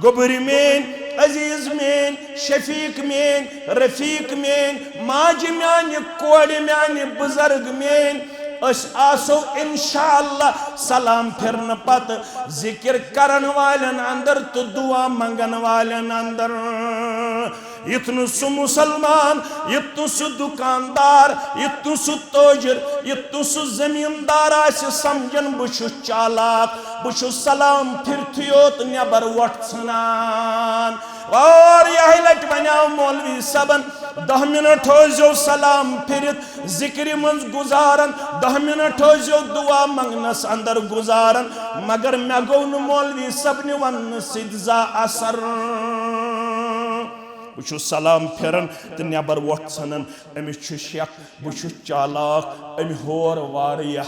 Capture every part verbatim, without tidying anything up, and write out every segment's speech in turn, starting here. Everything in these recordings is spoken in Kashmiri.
گوٚبرۍ میٲنۍ، عزیز میٲنۍ، شفیق میٲنۍ، رفیق میٲنۍ، ماجہِ میانہِ، کورِ میانہِ، بزرگ میٲنۍ، أسۍ آسو انشاءاللہ سلام پھرنہٕ پتہٕ ذکر کرن والٮ۪ن اندر تہٕ دعا منگن والٮ۪ن اندر۔ یُتھ نہٕ سُہ مسلمان، یُتھ نہٕ سُہ دُکاندار، یُتھ نہٕ سُہ تٲجِر، یُتھ نہٕ سُہ زٔمیٖندار آسہِ سمجھان، بہٕ چھُس چالاک، بہٕ چھُس سلام پھِرتھٕے یوت نٮ۪بر وۄٹھ ژھٕنان۔ واریاہہِ لٹہِ ونیاو مولوی صٲبن، دَہ منٹ ٲسۍزیو سلام پھِرِتھ ذِکرِ منٛز گُزاران، دَہ منٹ ٲسۍزیو دُعا منٛگنس اندر گُزاران، مگر مےٚ گوٚو نہٕ مولوی صٲبنہِ وننہٕ سۭتۍ زانٛہہ اثر۔ بہٕ چھُس سلام پھِران تہٕ نٮ۪بر وۄٹھ ژھٕنان۔ أمِس چھُ شک، بہٕ چھُس چالاک۔ أمۍ ہور واریاہ،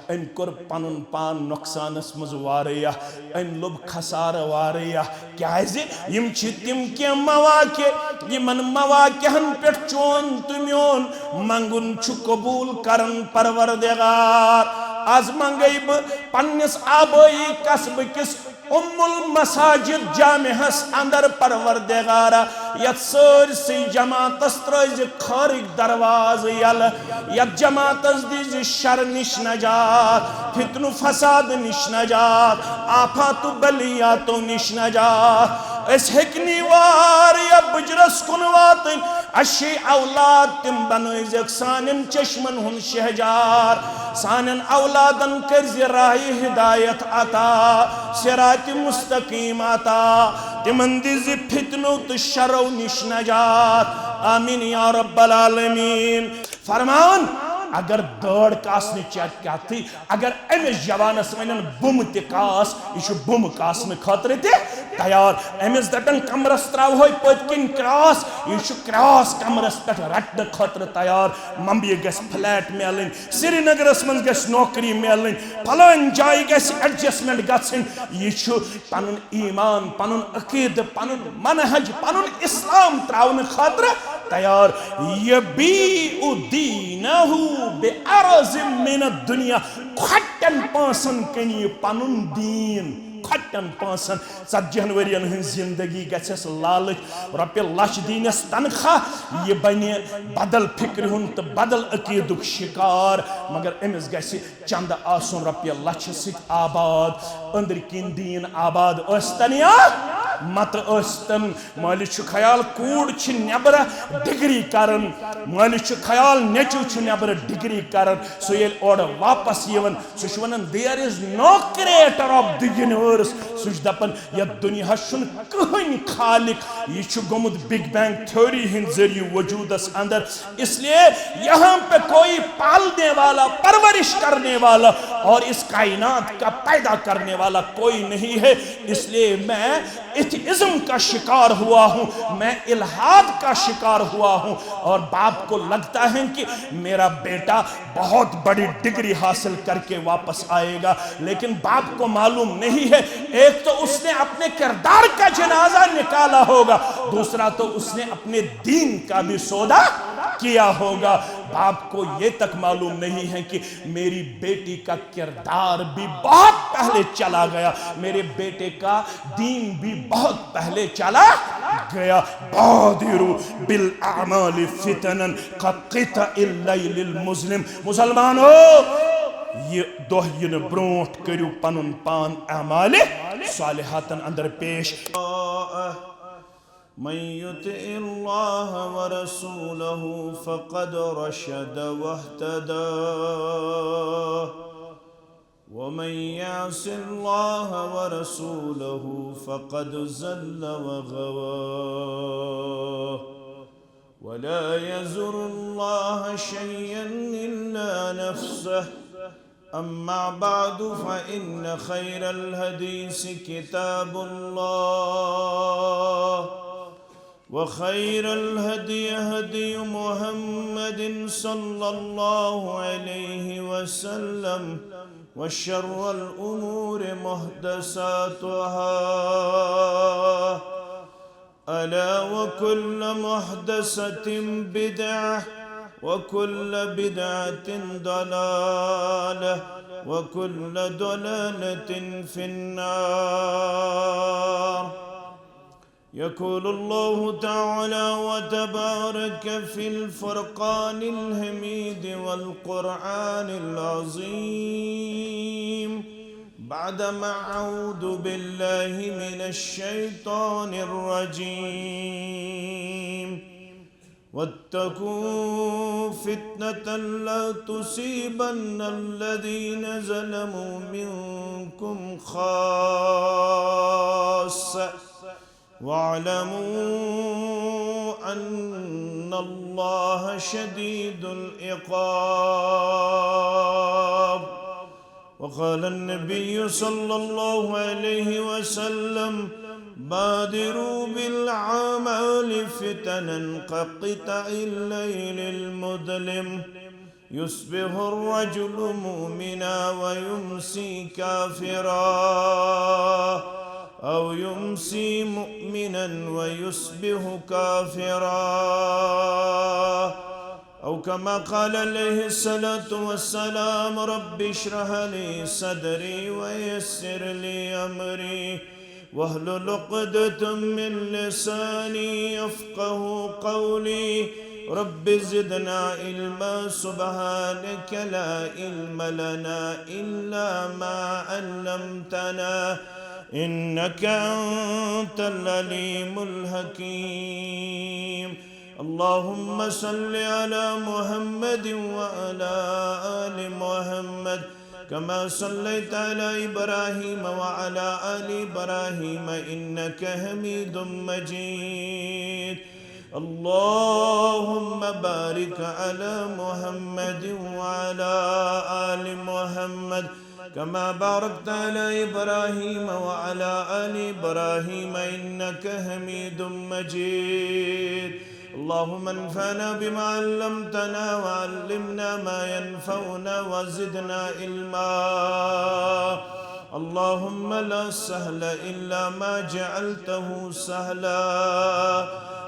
أمۍ کوٚر پنُن پان نۄقصانس منٛز واریاہ، أمۍ لوٚب خسارٕ واریاہ۔ کیازِ؟ یِم چھِ تِم کینٛہہ مواقع، یِمن مواقعن پٮ۪ٹھ چون تہٕ میون منٛگُن چھُ قبوٗل کران پروردگار۔ از منٛگے بہٕ پننِس آبٲیی قصبہٕ کِس ام المساجد جامعس اندر، پروردگارا، یتھ سٲرسٕے جماعتس ترٲوزِ خٲرٕکۍ دروازٕ یلہٕ، یتھ جماعتس دیزِ شر نِش نجات، فتنہٕ فساد نِش نجات، آفات و بلیاتو نِش نجات۔ أسۍ ہیٚکۍ نہٕ واریاہ بُجرس کُن واتٕنۍ، اَسہِ چھِ اولاد، تِم بنٲوزٮ۪کھ سانٮ۪ن چشمن ہُنٛد شہجار، سانٮ۪ن اولادن کٔرزِ راہِ ہدایت عطا، صراط مستقیم عطا، تِمن دِزِ فتنو تہٕ شرو نِش نجات۔ آمین یا رب العالمین۔ فرمان، اگر دٲڑ کاسنہٕ چیک کیٛاہ تھی، اگر أمِس جوانس ونن بُمہٕ تہِ کاس، یہِ چھُ بُمہٕ کاسنہٕ خٲطرٕ تہِ تیار۔ أمِس دپن کمرس تراوہوے پٔتۍ کِنۍ کراس، یہِ چھُ کراس کمرس پٮ۪ٹھ رٹنہٕ خٲطرٕ تیار۔ ممبیہِ گژھِ فلیٹ میلٕنۍ، سرینگرس منٛز گژھِ نوکری میلٕنۍ، فلٲنۍ جایہِ گژھِ ایڈجسٹمنٹ گژھٕنۍ۔ یہِ چھُ پنُن ایمان، پنُن عقیدٕ، پنُن منہج، پنُن اسلام تراونہٕ خٲطرٕ تیار۔ یبیع دینہ بعرض من الدنیا، کھۄٹٮ۪ن پونٛسن کٕنہِ یہِ پنُن دیٖن، کھۄٹٮ۪ن پونٛسن۔ ژتجی ہن ؤرین ہٕنٛز زندگی گژھٮ۪س لالٕچ، رۄپیہِ لچھ دِنس تنخواہ، یہِ بنہِ بدل فکرِ ہُنٛد تہٕ بدل عقیدُک شکار۔ مگر أمِس گژھِ چند آسُن رۄپیہِ لچھِ سۭتۍ آباد، أنٛدرۍ کِنۍ دیٖن آباد ٲسۍتن یا مت ٲسۍتن۔ مٲلِس چھُ خیال کوٗر چھِ نٮ۪برٕ ڈگری کران، مٲلِس چھُ خیال نیٚچو چھُ نٮ۪برٕ ڈگری کران، سُہ ییٚلہِ اورٕ واپس یِوان، سُہ چھُ ونان، "There is no creator of the universe"۔ سُہ چھُ دپان، یتھ دُنیاہس چھُنہٕ کٕہٕنۍ خالق، یہِ چھُ گوٚمُت بگ بینگ تھیوری ہٕنٛدۍ ذٔریعہٕ وجوٗدس اندر۔ اس لیے یہاں پہ کوئی پالنے والا، پرورش کرنے والا اور اس کائنات کا پیدا کرنے والا کوئی نہیں ہے۔ اس لیے میں ایتھیزم کا شکار ہوا ہوں، میں الحاد کا شکار ہوا ہوں، اور باپ کو لگتا ہے کہ میرا بیٹا بہت بڑی ڈگری حاصل کر کے واپس آئے گا، لیکن باپ کو معلوم نہیں ہے، ایک تو اس نے اپنے کردار کا جنازہ نکالا ہوگا، دوسرا تو اس نے اپنے دین کا بھی سودا کیا ہوگا۔ باپ کو یہ تک معلوم نہیں ہے کہ میری بیٹی کا کردار بھی بہت پہلے چلا گیا، میرے بیٹے کا دین بھی بہت پہلے چلا گیا۔ بادروا بالاعمال فتنا کقطع اللیل المظلم۔ مسلمانو، یہِ دۄہ یِنہٕ برونٛٹھ کٔرِو پنُن پان اعمالِ صالحاتن اندر پیش۔ من يطع الله ورسوله فقد رشد واهتدى، ومن يعص الله ورسوله فقد ضل وغوى. ولا يضر الله شيئا إلا نفسه. أما بعد، فإن خير الحديث كتاب الله، وخير الهدي هدي محمد صلى الله عليه وسلم، وشر الأمور محدثاتها، ألا وكل محدثة بدعة، وكل بدعة ضلالة، وكل ضلالة في النار. يقول الله تعالى وتبارك في الفرقان الحميد والقرآن العظيم بعدما أعوذ بالله من الشيطان الرجيم. واتقوا فتنة لا تصيبن الذين ظلموا منكم خاصة واعلموا أن الله شديد العقاب. وقال النبي صلى الله عليه وسلم: بادروا بالأعمال فتنا كقطع الليل المظلم، يصبح الرجل مؤمنا ويمسي كافرا، أو يمسي مؤمنا ويصبح كافرا، أو كما قال عليه الصلاة والسلام: رب اشرح لي صدري ويسر لي أمري واحلل عقدة من لساني يفقه قولي. رب زدنا علما، سبحانك لا علم لنا إلا ما علمتنا، إنك أنت العليم الحكيم. اللهم صل على محمد وعلى آل محمد كما صليت على إبراهيم وعلى آل إبراهيم إنك حميد مجيد. اللهم بارك على محمد وعلى آل محمد كما باركت على إبراهيم وعلى آل إبراهيم إنك حميد مجيد. اللهم انفعنا بما علمتنا وعلمنا ما ينفعنا وزدنا علما. اللهم لا سهل إلا ما جعلته سهلا،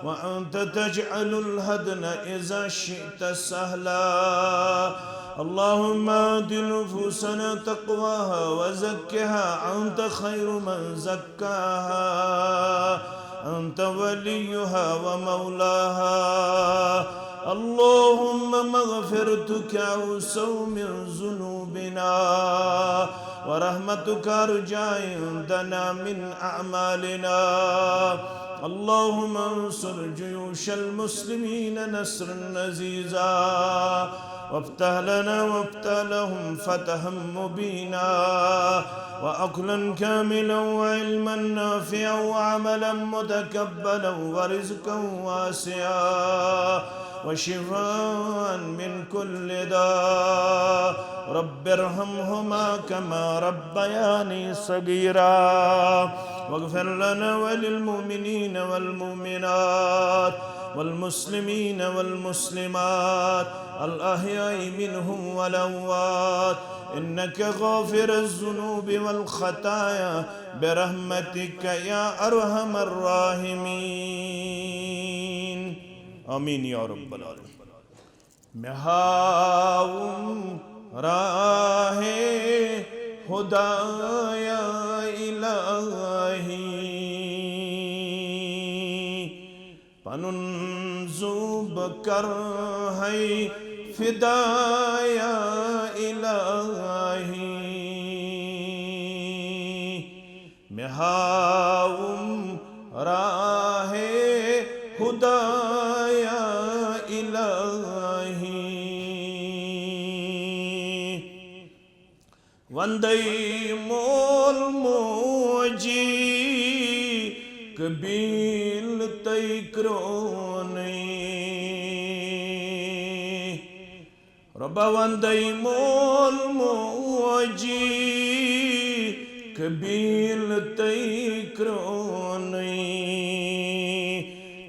وأنت تجعل الحزن إذا شئت سهلا. اللهم آت نفوسنا تقواها وزكها أنت خير من زكاها، أنت وليها ومولاها. اللهم مغفرتك أوسع من ذنوبنا، ورحمتك أرجى عندنا من أعمالنا. اللهم انصر جيوش المسلمين نصرا عزيزا، وافتح لنا وافتح لهم فتحا مبينا، وعقلا كاملا وعلما نافعا وعملا متقبلا ورزقا واسعا وشفاء من كل داء. رب ارحمهما كما ربياني صغيرا. واغفر لنا وللمؤمنين والمؤمنات والمسلمين والمسلمات الأحياء منهم والأموات، إنك غافر الذنوب والخطايا برحمتك يا أرحم الراحمين. آمين يا رب العالمين. مےٚ ہاوُم راہِ خدایا الہی، پنُن زُو بہٕ کرٕ ہے فدایا الہی۔ مےٚ ہاوُم راہِ خدایا الہی۔ وندے مول موجی قبیل تئی کرونٕے۔ رۄبا وندے مول موجی قبیل تئی کرونٕے۔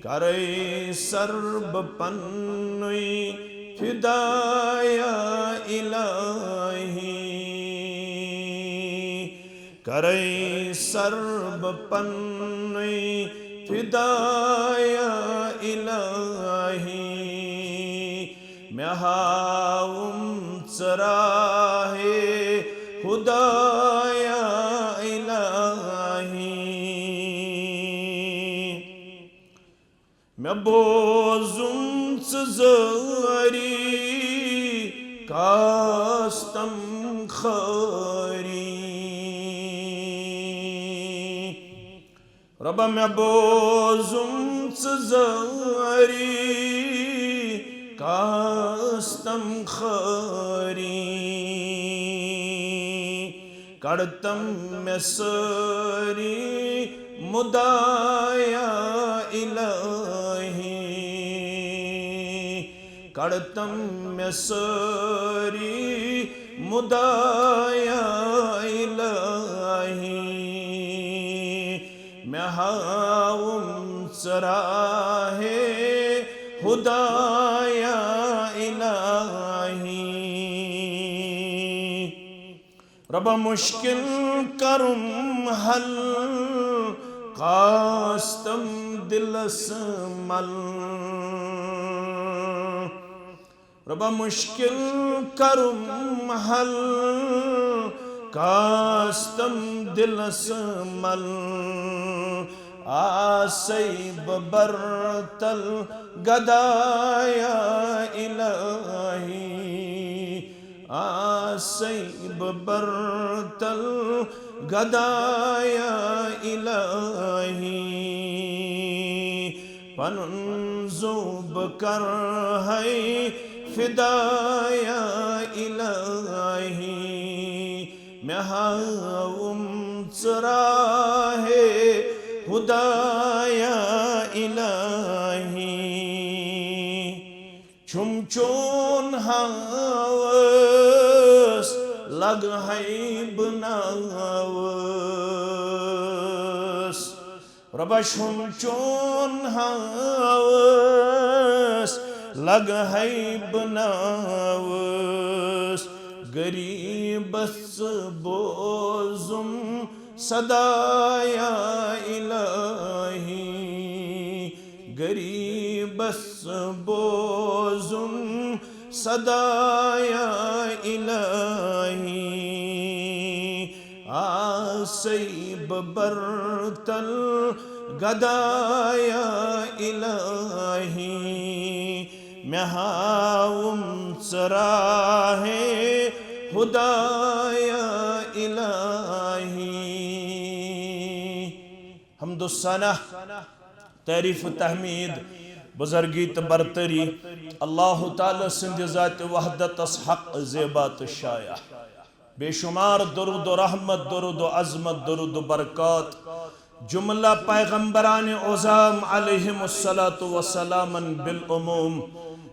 کرے سر بہٕ پننُے فدایا الہی۔ کرے سر بہٕ پننُے فدایا الہی۔ مےٚ ہاوُم ژٕ راہِ خدایا الہی۔ مےٚ بوزُم ژٕ زٲری کاستم خٲری۔ رۄبا مےٚ بوزُم ژٕ زٲری کاستم خٲری۔ کڑتم مےٚ سٲری مدایا الہی۔ کڑتم مےٚ سٲری مدایا الہی۔ مےٚ ہاوُم ژٕ راہے ہدایا الہی۔ رۄبا مشکل کرُم حل، کاستم دلس مل۔ رۄبا مشکل کرُم حل، کاستم دلس مل۔ آسے بہٕ برتل گدایا الہی۔ آسے بہٕ برتل گدایا الہی۔ پنُن زُو بہٕ کرہے فدایا الہی۔ مےٚ ہاوُم ژٕ راہے ہدایا الہی۔ چھُم چون ہاوس، لگہے بہٕ ناوس۔ رۄبا چھُم چون ہاوس، لگہے بہٕ ناوس۔ غریبس بوزُم صدایا الہی۔ غریبس بوزُم صدایا الہی۔ آسے بہٕ برتل گدایا الہی۔ مےٚ ہاوُم ژٕ راہے ہدایا الہی۔ حمد و ثنا، تعریف و تحمید، بزرگی تہٕ برتری اللہ تعالیٰ سٕنٛدِ ذاتِ وحدتس حق، زیبا تہٕ شایع۔ بے شمار درود و رحمت، درود و عظمت، درود و برکات جملہ پیغمبران عظام علیہم الصلاۃ والسلام بالعموم،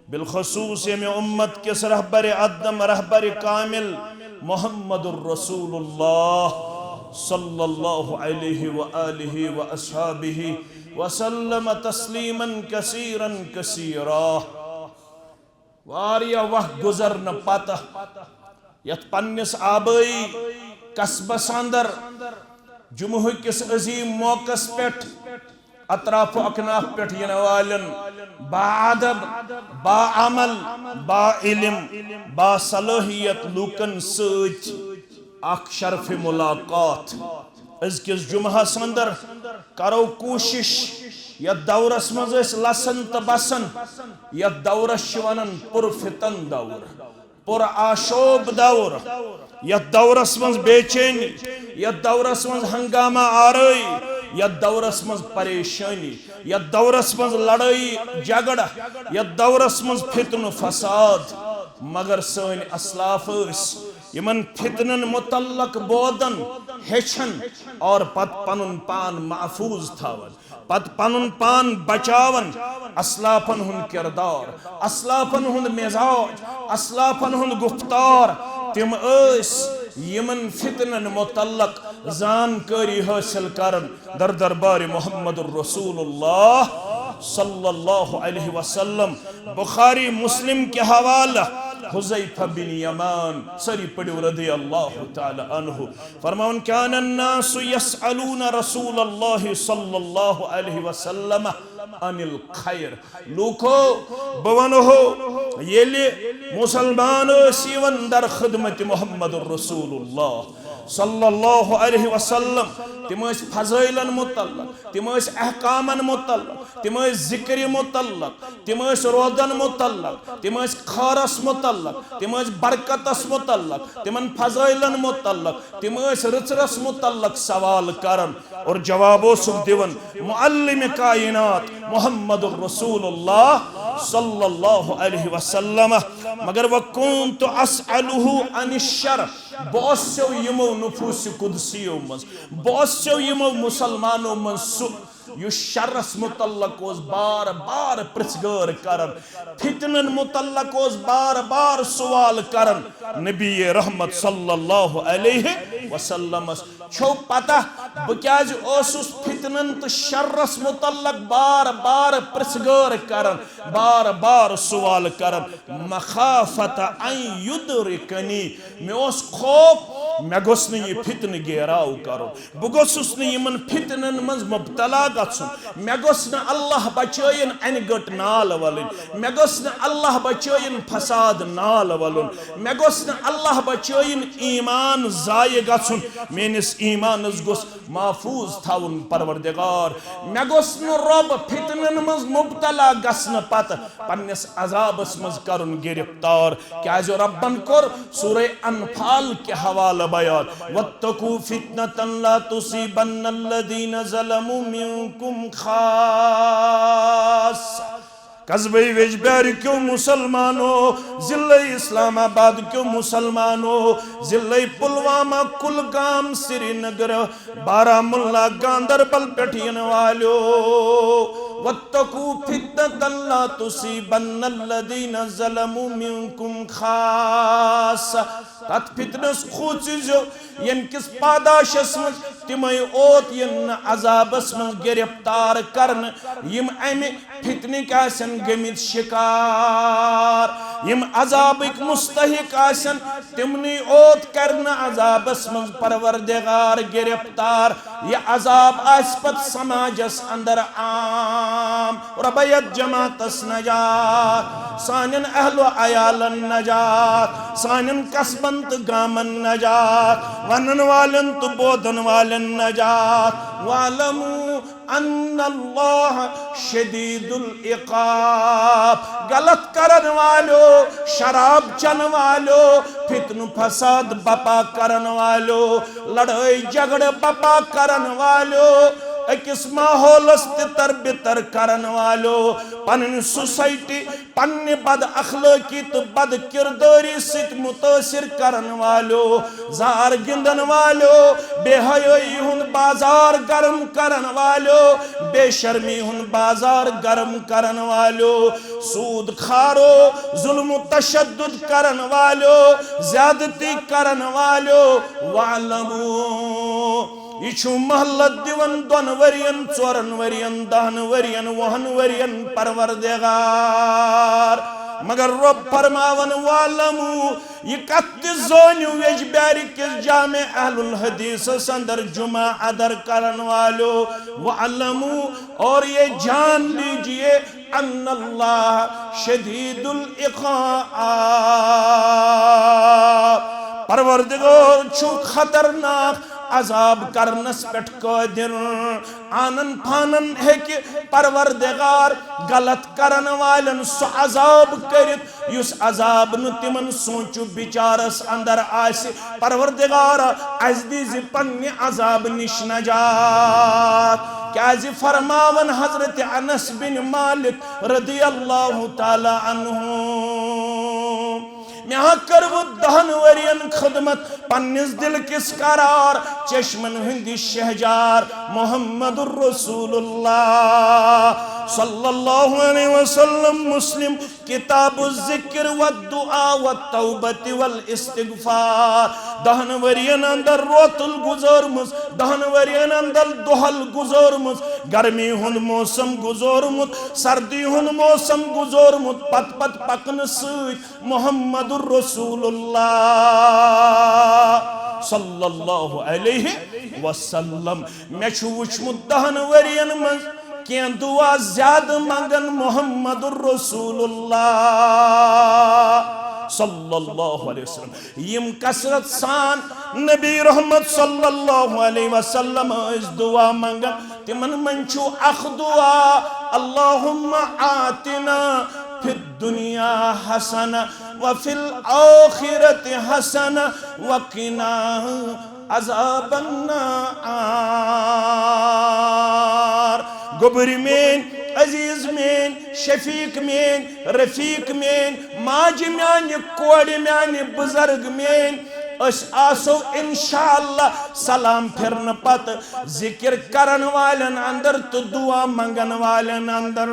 بالخصوص ییٚمہِ امت کِس رہبر اعظم، رہبر کامل محمد الرسول اللہ صلی اللہ علیہ وآلہ وأصحابہ وسلم تسلیما کثیرا کثیرا۔ واریاہ وقت گزرنہٕ پتہٕ یتھ پننس آبٲیی قصبس اندر جمعہ کس عظیم موقعس پٮ۪ٹھ اطراف و اکناف پٮ۪ٹھ ینہٕ والٮ۪ن با ادب، با عمل، با علم، با صلٲحیت لوٗکن سۭتۍ اکھ شرف ملاقات۔ أزکِس جمعہس اندر کرو کوٗشش، یتھ دورس منٛز أسۍ لسن تہٕ بسن، یتھ دورس چھِ ونان پر فتن دور، پر آشوب دور، یتھ دورس منٛز بے چینی، یتھ دورس منٛز ہنگامہ آرٲیی، یتھ دورس منٛز پریشٲنی، یتھ دورس منٛز لڑٲیی جھگڑٕ، یتھ دورس منٛز فتنہٕ فساد۔ مگر سٲنۍ اسلاف ٲسۍ یِمن فتنن متعلق بوزان، ہیٚچھان اور پتہٕ پنُن پان محفوظ تھاوان، پتہٕ پنُن پان بچاوان۔ اسلافن ہُنٛد کردار، اسلافن ہُنٛد مزاج، اسلافن ہُنٛد گفتار، تِم ٲسۍ یِمن فتنن متعلق زانکٲری حٲصِل کران۔ در دربار محمد الرسول اللہ صلی اللہ علیہ وسلم۔ بخاری مسلم کہِ حوالہٕ حذیفہ بن یمان، سٲری پٔرِو رضی اللہ تعالی عنہ، فرماوان، كان الناس يسألون رسول الله صلى الله عليه وسلم عن الخير۔ لوٗکو، بہٕ ونہو، ییٚلہِ مسلمان ٲسۍ یِوان در خدمت محمد الرسول اللہ صلی اللہ علیہ وسلم۔ تِم ٲسۍ فضٲیلن متعلق، تِم ٲسۍ احکامن متعلق، تِم ٲسۍ ذکرِ متعلق، تِم ٲسۍ روزن متعلق، تِم ٲسۍ خٲرس متعلق، تِم ٲسۍ برکتس متعلق، تِمن فضٲیلن متعلق، تِم ٲسۍ رٕژرس متعلق سوال کران۔ اور جواب اوسُکھ دِوان معلم کائنات محمد رسول اللہ صلی اللہ علیہ وسلم۔ مگر وَكُنتُ أَسْأَلُهُ عَنِ الشَّرَّ، بہٕ اوسُسو یِمو نفوس قدسیو منٛز، بہٕ اوسُسو یِمو مسلمانو منٛز سُہ یُس شرس متعلق اوس بار بار پرژھ گٲر کران، فتنن متعلق اوس بار بار سوال کران۔ نبی رحمت صلی اللہ علیہ وسلمس چھو پتہ بہٕ کیازِ اوسُس فتنن تہٕ شرس متعلق بار بار پرژھ گٲر کران، بار بار سوال کران؟ مخافت ان یدرکنی، مےٚ اوس خوف مےٚ گوٚژھ نہٕ یہِ فتنہٕ گیراو کرُن، بہٕ گوٚژھُس نہٕ یِمن فتنن منٛز مبتلا گژھُن، مےٚ گوٚژھ نہٕ اللہ بچٲیِن انہِ گٔٹ نال ولٕنۍ، مےٚ گوٚژھ نہٕ اللہ بچٲیِن فساد نال ولُن، مےٚ گوٚژھ نہٕ اللہ بچٲیِن ایمان ضایع گژھُن، میٲنِس ایمانس گوٚژھ محفوظ تھاوُن پروردگار۔ مےٚ گوٚژھ نہٕ رۄب فتنن منٛز مبتلا گژھنہٕ پتہٕ پننِس عذابس منٛز کرُن گرفتار، کیازِ رۄبن کوٚر سورہ انفال کہِ حوالہٕ بیان، وَاتَّقُوا فِتْنَةً لَا تُصِيبَنَّ الَّذِينَ ظَلَمُوا مِنْكُمْ خَاصَّةً۔ قصبہ ویجبیار کیو مسلمانو، ضلع اسلام آباد کیو مسلمانو، ضلع پلوامہ، کلگام، سری نگر، بارہمولہ، گاندربل پٮ۪ٹھ یِنہٕ والیو، وَاتَّقُوا فِتْنَةً لَا تُصِيبَنَّ الَّذِينَ ظَلَمُوا مِنْكُمْ خَاصَّةً۔ تَتھ فتنس کھوٗژِزیو، ییٚمہِ کِس پاداشس منٛز تِمے اوت یِن نہٕ عذابس منٛز گرفتار کرنہٕ، یِم امہِ فتنٕکۍ آسن گٔمٕتۍ شکار، یِم عذابٕکۍ مستحق آسن، تِمنٕے اوت کرِ نہٕ عذابس منٛز پروردگار گرفتار۔ یہِ عذاب آسہِ پتہٕ سماجس اندر عام۔ رۄبہ یتھ جماعتس نجات، سانٮ۪ن اہل و عیالن نجات، سانٮ۪ن قصبن تہٕ گامن نجات، ونن والٮ۪ن تہٕ بوزن والٮ۪ن نجات۔ وَاعْلَمُوا أَنَّ اللَّهَ شَدِيدُ الْعِقَابِ۔ غلط کرن والیو، شراب چن والیو، فتنہ فساد بپا کرن والیو، لڑائی جھگڑے بپا کرن والیو، اکس ماحولس تتر بتر کرن والیو، پنن سوسائٹی پننہِ بد اخلٲقی تہٕ بد کردٲری سۭتۍ متٲثر کرن والیو، زار گندن والیو، بے حیٲیی ہُنٛد بازار گرم کرن والیو، بے شرمی ہُنٛد بازار گرم کرن والیو، سود خارو، ظلم و تشدد کرن والیو، زیادتی کرن والیو، وَاعْلَمُوا، یہِ چھُ مہلت دِوان دۄن ؤرین، ژورن ؤرین، دہن ؤرین، وُہن ؤرین پروردگار۔ مگر رۄب فرماوان، وَاعْلَمُوا، یہِ کتھ تہِ زٲنِو، ییٚجبیارِ کِس جامع اہل الحدیثس اندر جمعہ ادر کرن والیو، وَاعْلَمُوا، اور یہ جان لیجئے، أَنَّ اللَّهَ شَدِيدُ الْعِقَابِ۔ پروردگار چھُ خطرناک عذاب کرنس پٮ۪ٹھ قٲدر۔ آنن پانن ہیٚکہِ پروردگار غلط کرن والٮ۪ن سُہ عذاب کٔرِتھ، یُس عذاب نہٕ تِمن سونچو بچارس اندر آسہِ۔ پروردگار، اسہِ دیٖزِ پننہِ عذاب نِش نجات۔ کیازِ فرماون حضرت انس بن مالک رضی اللہ تعالی عنہ، مےٚ ہا کٔروٕ دہن ؤرین خدمت پننِس دل کِس قرار، چشمن ہٕنٛدِ شہجار محمد رسول اللہ صلی اللہ علیہ وسلم۔ مسلم، کتاب الذکر والدعاء والتوبۃ والاستغفار۔ دہن ورین اندر روتل گزارمٕژ، دہن ورین اندر دۄہل گزارمٕژ، گرمی ہُنٛد موسم گزارمُت، سردی ہُنٛد موسم گزارمُت، پتہٕ پتہٕ پکنہٕ سۭتۍ محمد رسول اللہ صلی اللہ علیہ وسلم۔ مےٚ چھُ وُچھمُت دہن ورین منٛز کینٛہہ دعا زیادٕ منٛگن محمد رسول اللہ۔ صلی اللہ علیہ وسلم۔ یم کثرت سان نبی رحمت صلی اللہ علیہ وسلم ٲسۍ دعا منگان، تمن منٛز چھُ اکھ دعا، اللہم آتنا فی الدنیا حسنہ وفی الآخرۃ حسنہ وقنا عذاب النار۔ گوٚبرۍ میٲنۍ، عزیز میٲنۍ، شفیق میٲنۍ، رفیق میٲنۍ، ماجہِ میانہِ، کورِ میانہِ، بزرگ میٲنۍ، أسۍ آسو انشاءاللہ سلام پھرنہٕ پتہٕ ذکر کرن والٮ۪ن اندر تہٕ دعا منگن والٮ۪ن اندر۔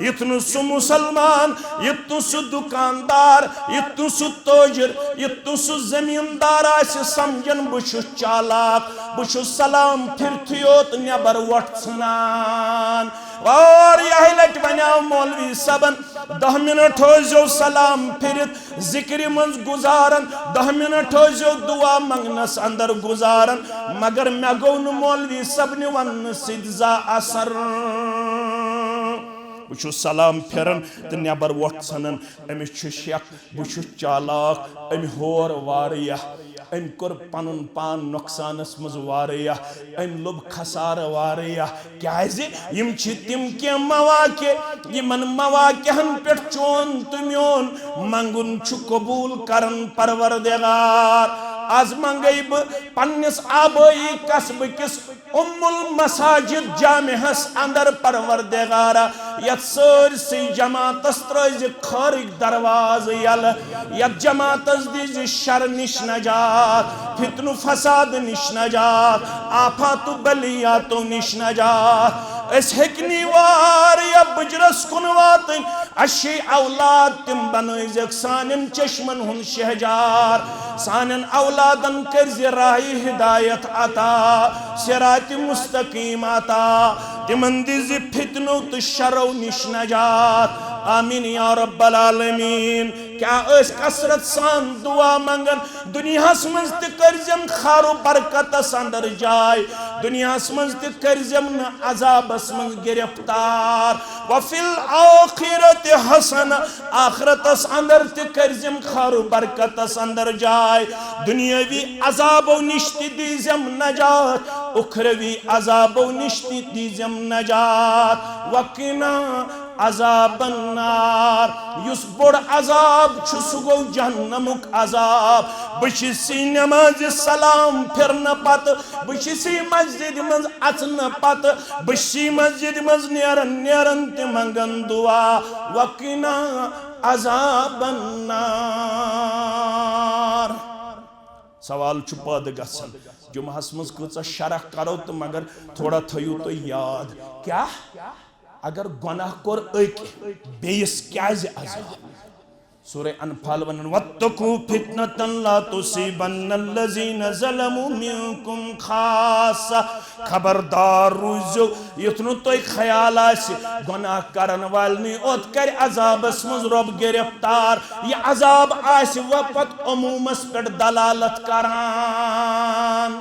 یُتھ نہٕ سُہ مسلمان، یُتھ نہٕ سُہ دُکاندار، یُتھ نہٕ سُہ تٲجِر، یُتھ نہٕ سُہ زمیٖندار آسہِ سمجھان، بہٕ چھُس چالاک، بہٕ چھُس سلام پھِرتھٕے یوت نٮ۪بر وۄٹھ ژھٕنان۔ واریاہہِ لٹہِ ونیٛاو مولوی صٲبن، دَہ منٹ ٲسۍزیو سلام پھِرِتھ ذِکرِ منٛز گُزاران، دَہ منٹ ٲسۍزیو دُعا منٛگنس اندر گُزاران، مگر مےٚ گوٚو نہٕ مولوی صٲبنہِ وننہٕ سۭتۍ زانٛہہ اثر۔ بہٕ چھُس سلام پھِران تہٕ نٮ۪بر وۄٹھ ژھٕنان۔ أمِس چھُ شک، بہٕ چھُس چالاک۔ أمۍ ہور واریاہ، أمۍ کوٚر پنُن پان نۄقصانس منٛز واریاہ، أمۍ لوٚب خسارٕ واریاہ۔ کیازِ؟ یِم چھِ تِم کینٛہہ مواقع، یِمن مواقعن پٮ۪ٹھ چون تہٕ میون منٛگُن چھُ قبوٗل کران پروردگار۔ از منٛگے بہٕ پننِس آبٲیی قصبہٕ کِس ام المساجد جامعس اندر پروردگارا، یتھ سٲرسٕے جماعتس ترٲوزِ خٲرٕکۍ دروازٕ یلہٕ، یتھ جماعتس دیزِ شر نِش نجات، فتنہٕ فساد نِش نجات، آفات و بلیاتو نِش نجات۔ أسۍ ہیٚکۍ نہٕ واریاہ بُجرس کُن واتٕنۍ، اَسہِ چھِ اولاد، تِم بنٲوزٮ۪کھ سانٮ۪ن چشمن ہُنٛد شہجار۔ سانٮ۪ن اولادن کٔرزِ راہِ ہدایت عطا، صراط مستقیم عطا۔ تِمن دِزِ فتنو تہٕ شرو نِش نجات۔ آمین یا رب العالمین۔ کیٛاہ أسۍ کثرت سان دعا منگان، دُنیاہس منٛز تہِ کٔرزٮ۪م خار و برکتس اندر جاے، دُنیاہس منٛز تہِ کٔرزٮ۪م نہٕ عذابس منٛز گرفتار۔ وفی الآخرۃ حسنہ، آخرتس اندر تہِ کٔرزٮ۪م خار و برکتس اندر جاے۔ دنیاوی عذابو نِش تہِ دیزٮ۪م نجات، اُخروی عذابو نِش تہِ دیزٮ۪م نجات۔ وقنا عذاب النار۔ یُس بوٚڑ عذاب چھُ، سُہ گوٚو جہنمُک عذاب۔ بہٕ چھُس یہِ نمازِ سلام پھِرنہٕ پتہٕ، بہٕ چھُس یہِ مسجدِ منٛز اژنہٕ پتہٕ، بہٕ چھُس یہِ مسجدِ منٛز نیران نیران تہِ منگان دعا، وقنا عذاب النار۔ سوال چھُ پٲدٕ گژھان، جمعہس منٛز کۭژاہ شرح کرو تہٕ مگر تھوڑا تھٲیِو تُہۍ یاد۔ کیٛاہ؟ اگر گۄناہ کوٚر أکۍ، بیٚیِس کیٛازِ عذاب؟ سورہ انفال ونان، "واتقوا فتنة لا تصيبن الذين ظلموا منكم خاصة۔" خبردار روٗزِو، یُتھ نہٕ تۄہہِ خیال آسہِ، گۄناہ کرن والنٕے اوت کرِ عذابس منٛز رۄب گرفتار۔ یہِ عذاب آسہِ وۄنۍ پتہٕ عموٗمس پٮ۪ٹھ دلالت کران۔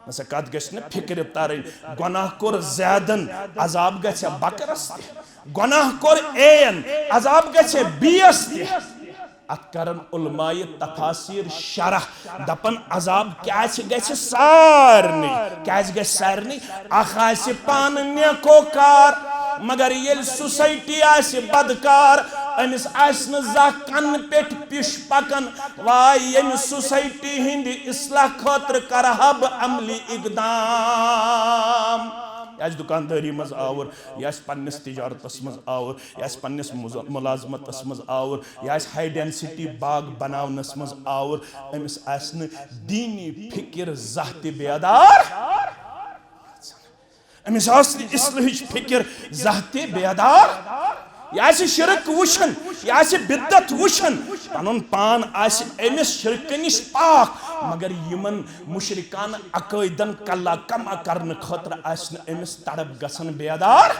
نسا کتھ گژھِ نہٕ فکرِ ترٕنۍ۔ گۄناہ کوٚر زیادن، عذاب گژھِ بکرس تہِ۔ گۄناہ کوٚر اے ین، عذاب گژھِ بیس تہِ۔ اتھ کرن علماء تفاسیر شرح، دپن عذاب کیازِ گژھِ سارنٕے؟ کیازِ گژھِ سارنٕے؟ اکھ آسہِ پانہٕ نیکو کار، مگر ییٚلہِ سوسایٹی آسہِ بدکار، أمِس آسہِ نہٕ زانٛہہ کنہٕ پٮ۪ٹھ پِش پکان۔ واے، ییٚمہِ سوسایٹی ہٕنٛدِ اصلاح خٲطرٕ کرٕ ہا بہٕ عملی اقدام۔ یہِ آسہِ دُکاندٲری منٛز آوُر، یہِ آسہِ پننِس تجارتس منٛز آوُر، یہِ آسہِ پننِس مُز-، مُلازمتس منٛز آوُر، یہِ آسہِ ہاے ڈینسٹی باغ بناونس منٛز آوُر، أمِس آسہِ نہٕ دیٖنی فکر زانٛہہ تہِ بیدار۔ أمِس آسہِ نہٕ اصلٲحٕچ فکر زانٛہہ تہِ بیدار۔ یہِ آسہِ شرک وٕچھان، یہِ آسہِ بدعت وٕچھان، پنُن پان آسہِ أمِس شرکہٕ نِش پاک، مگر یِمن مشرکانہٕ عقٲیدن کلا کما کرنہٕ خٲطرٕ آسہِ نہٕ أمِس تڑپ گژھان بیدار۔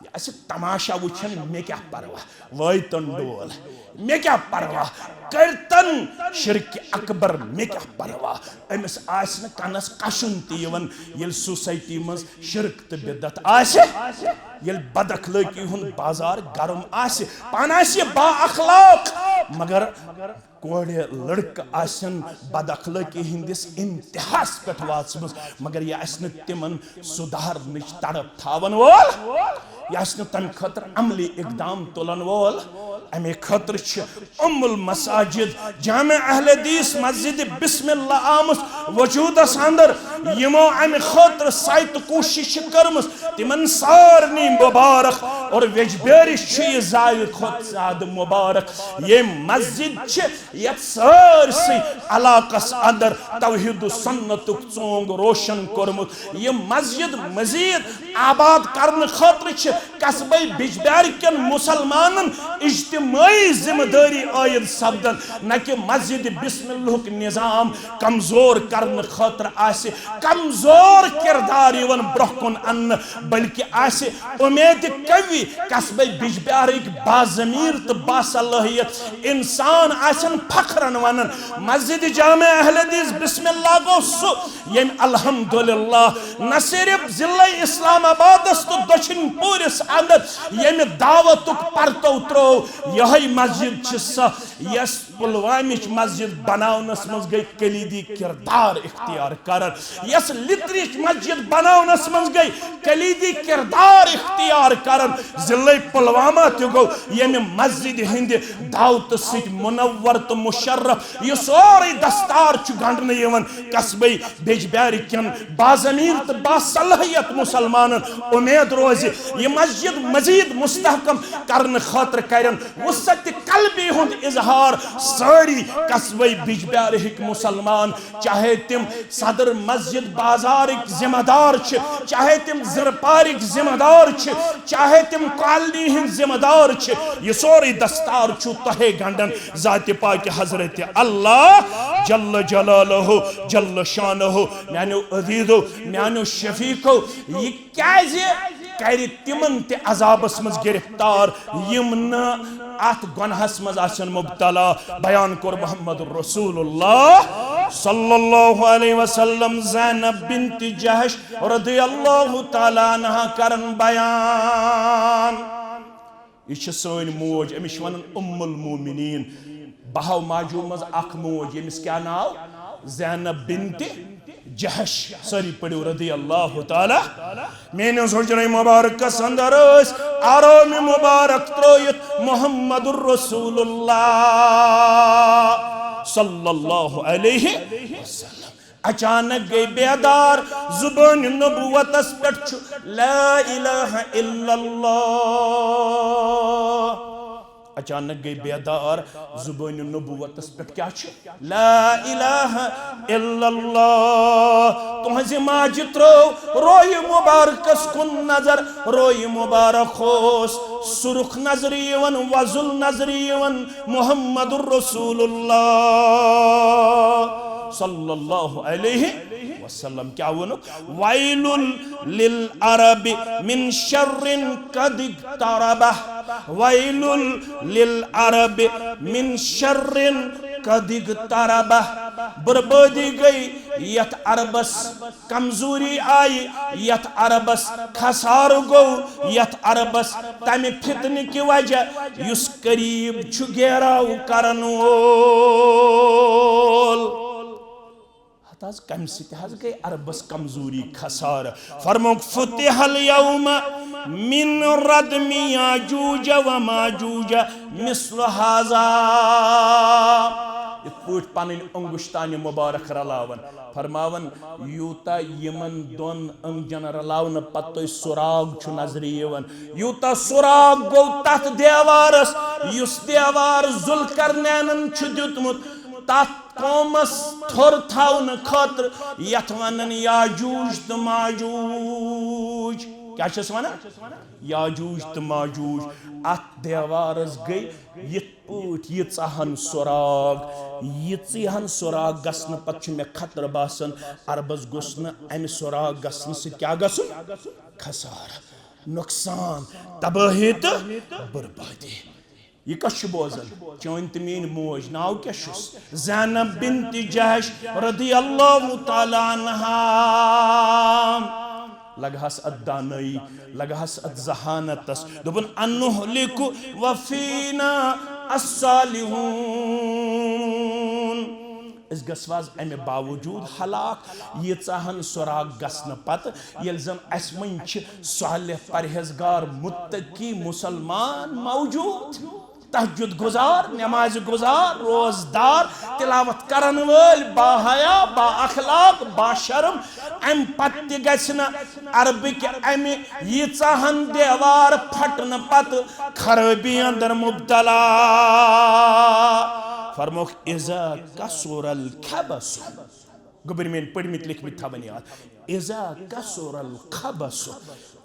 یہِ آسہِ تماشہ وٕچھان، مےٚ کیٛاہ پرواہ، وٲیتن ڈول، مےٚ کیٛاہ پرواہ، کٔرتن شرک اکبر، مےٚ کیٛاہ پرواہ۔ أمِس آسہِ نہٕ کنس کشُن تہِ یِوان، ییٚلہِ سوسایٹی منٛز شرک تہٕ بدعت آسہِ، ییٚلہِ بد اخلٲقی ہُنٛد بازار گرم آسہِ، پانہٕ آسہِ یہِ با اخلاق، مگر کورِ لڑکہٕ آسن بد اخلٲقی ہٕنٛدِس انتہاہس پٮ۪ٹھ واتمٕژ، مگر یہِ آسہِ نہٕ تِمن سُدھارنٕچ تڑپ تھاون وول، یہِ آسہِ نہٕ تمہِ خٲطرٕ عملی اقدام تُلن وول۔ امے خٲطرٕ چھِ ام المساجد جامع اہل حدیث مسجد بسم اللہ آمٕژ وجودس اندر، یِمو امہِ خٲطرٕ سعی تہٕ کوٗشش چھِ کٔرمٕژ، تِمن سارنٕے مبارک۔ اور ویجبیٲرِس چھُ یہِ زیادٕ کھۄتہٕ زیادٕ مبارک۔ ییٚمہِ مسجد چھِ یتھ سٲرسٕے علاقس اندر توحید و سنتُک ژونگ روشن کوٚرمُت۔ یہِ مسجد مزید آباد کرنہٕ خٲطرٕ چھِ قصبے بجبیار کٮ۪ن مسلمانن اجتماعی ذمہ دٲری عائد سپدان، نہ کہ مسجد بسم اللہُک نظام کمزور کرنہٕ خٲطرٕ آسہِ کمزور کردار یِوان برونٛہہ کُن اننہٕ، بلکہ آسہِ امید قوی قصبے بجبیارٕکۍ باضمیر تہٕ باصلاحیت انسان آسن فخرن ونان، مسجد جامع اہل حدیث بسم اللہ گوٚو سُہ، ییٚمۍ الحمدللہ نہ صرف ضلع اسلام آبادس تہٕ دٔچھِنۍ پوٗرِس اندر ییٚمہِ دعوتُک پرتو ترٛوو، یِہوٚے مسجد چھِ سۄ، یۄس پلوامٕچ مسجد بناونس منٛز گٔے کلیدی کردار اختیار کران، یۄس لترٕچ مسجد بناونس منٛز گٔے کلیدی کردار اختیار کران۔ ضلع پلوامہ تہِ گوٚو ییٚمہِ مسجد ہٕنٛدِ دعوتہٕ سۭتۍ منور تہٕ مشرف۔ یہِ سورُے دستار چھُ گنڈنہٕ یِوان قصبے بیجبیارِ کٮ۪ن باضمیر تہٕ باصلاحیت مسلمانن۔ امید روزِ یہِ مسجد مزید مستحکم کرنہٕ خٲطرٕ کرن وسعت قلبی ہُنٛد اظہار سٲری قصبے بیجبیارٕکۍ مسلمان، چاہے تِم صدر مسجد بازارٕکۍ ذمہ دار چھِ، چاہے تِم زِرپارٕکۍ ذمہ دار چھِ، چاہے تِم کالنی ہٕنٛدۍ ذمہ دار چھِ، یہِ سورُے دستار چھُ تۄہے گنڈن ذاتِ پاکہِ حضرت اللہ جل جلالہ جل شانہ۔ میانیو عزیزو، میانیو شفیقو، یہِ کیازِ کرِ تِمن تہِ عذابس منٛز گرفتار یِم نہٕ اتھ گۄنہس منٛز آسن مبتلا؟ بیان کوٚر محمد رسول اللہ صلی اللہ علیہ وسلم زینب بنت جحش رضی اللہ تعالیٰ عنہا کرن بیان۔ یہِ چھِ سٲنۍ موج، أمِس چھِ وَنان اُم المومنیٖن۔ بہو ماجو منٛز اکھ موج، ییٚمِس کیٛاہ ناو؟ زینب بنت جحش۔ سٲری پٔرِو رضی اللہ تعالیٰ۔ میٲنِس حجرے مبارکس اندر ٲسۍ آرام مبارک ترٲیِتھ محمد رسول اللہ صلی اللہ علیہ وسلم۔ اچانک گٔے بیدار، زبٲنۍ نبوتس پٮ۪ٹھ چھُ لا الہ الا اللہ۔ اچانک گٔے بیدار، زبٲنۍ نبوتس پٮ۪ٹھ کیٛاہ چھُ؟ لا الہ الا اللہ۔ تُہنٛزِ ماجہِ ترٲو رویہِ مبارکس کُن نظر، رویہِ مبارک اوس سرخ نظرِ یِوان، وۄزُل نظرِ یِوان، محمد رسول اللہ صلی اللہ علیہ وسلم۔ کیٛاہ ووٚنُکھ؟ ویل للعرب من شر قد اقتربہ، ویل للعرب من شر قد اقتربہ۔ بربٲدی گٔے یتھ عربس، کمزوری آیہِ یتھ عربس، خسارٕ گوٚو یتھ عربس تمہِ فتنہٕ کہِ وجہ یُس قریب چھُ گیراو کرن وول۔ ہتہٕ حظ، کمہِ سۭتۍ حظ گٔے عربس کمزوری، خسارٕ؟ فرمووُکھ، فتح الیوم من ردم یاجوج و ماجوج مثل ھذا۔ یِتھ پٲٹھۍ پنٕنۍ انگشتانہِ مبارک رلاوان، فرماوان، یوٗتاہ یِمن دۄن أنٛگجن رلاونہٕ پتہٕ تۄہہِ سراغ چھُ نظرِ یِوان، یوٗتاہ سراغ گوٚو تتھ دیوارس، یُس دیوار ذوالقرنینن چھُ دیُتمُت تتھ قومس تھوٚر تھاونہٕ خٲطرٕ، یتھ ونان یاجوج تہٕ ماجوج۔ کیٛاہ چھِس ونان؟ یاجوج تہٕ ماجوج۔ اتھ دیوارس گٔے یِتھ پٲٹھۍ ییٖژاہن سراغ، ییٖژٕے ہن سراغ گژھنہٕ پتہٕ چھُ مےٚ خطرٕ باسان، عربس گوٚژھ نہٕ امہِ سراغ گژھنہٕ سۭتۍ کیٛاہ گژھُن؟ خسارٕ۔ نۄقصان، تبٲہی تہٕ بربٲدی۔ یہِ کس چھُ بوزان؟ چٲنۍ تہٕ میٲنۍ موج، ناو کیٛاہ چھُس؟ زینب بنت جحش رضی اللہ تعالیٰ عنہا۔ لگہس اتھ دانٲیی، لگہس اتھ ذہانتس۔ دوٚپُن، "انہلک وفینا الصالحون"۔ أسۍ گژھو از امہِ باوجود ہلاک، ییٖژاہن سراغ گژھنہٕ پتہٕ، ییٚلہِ زن اسہِ منٛز چھِ صالح، پرہیزگار، متقی مسلمان موجود، تہجد گزار، نماز گزار، روزدار، تلاوت کرن وٲلۍ، با حیا، با اخلاق، با شرم۔ امہِ پتہٕ تہِ گژھِ نہٕ عربٕکۍ امہِ ییٖژاہن دیوار پھٹنہٕ پتہٕ خرٲبی اندر مبتلا۔ فرموکھ، "اذا کثر الخبث"۔ گوٚبرۍ میٲنۍ پٔرمٕتۍ لیکھمٕتۍ تھاوان یاد۔ "اذا کثر الخبث"،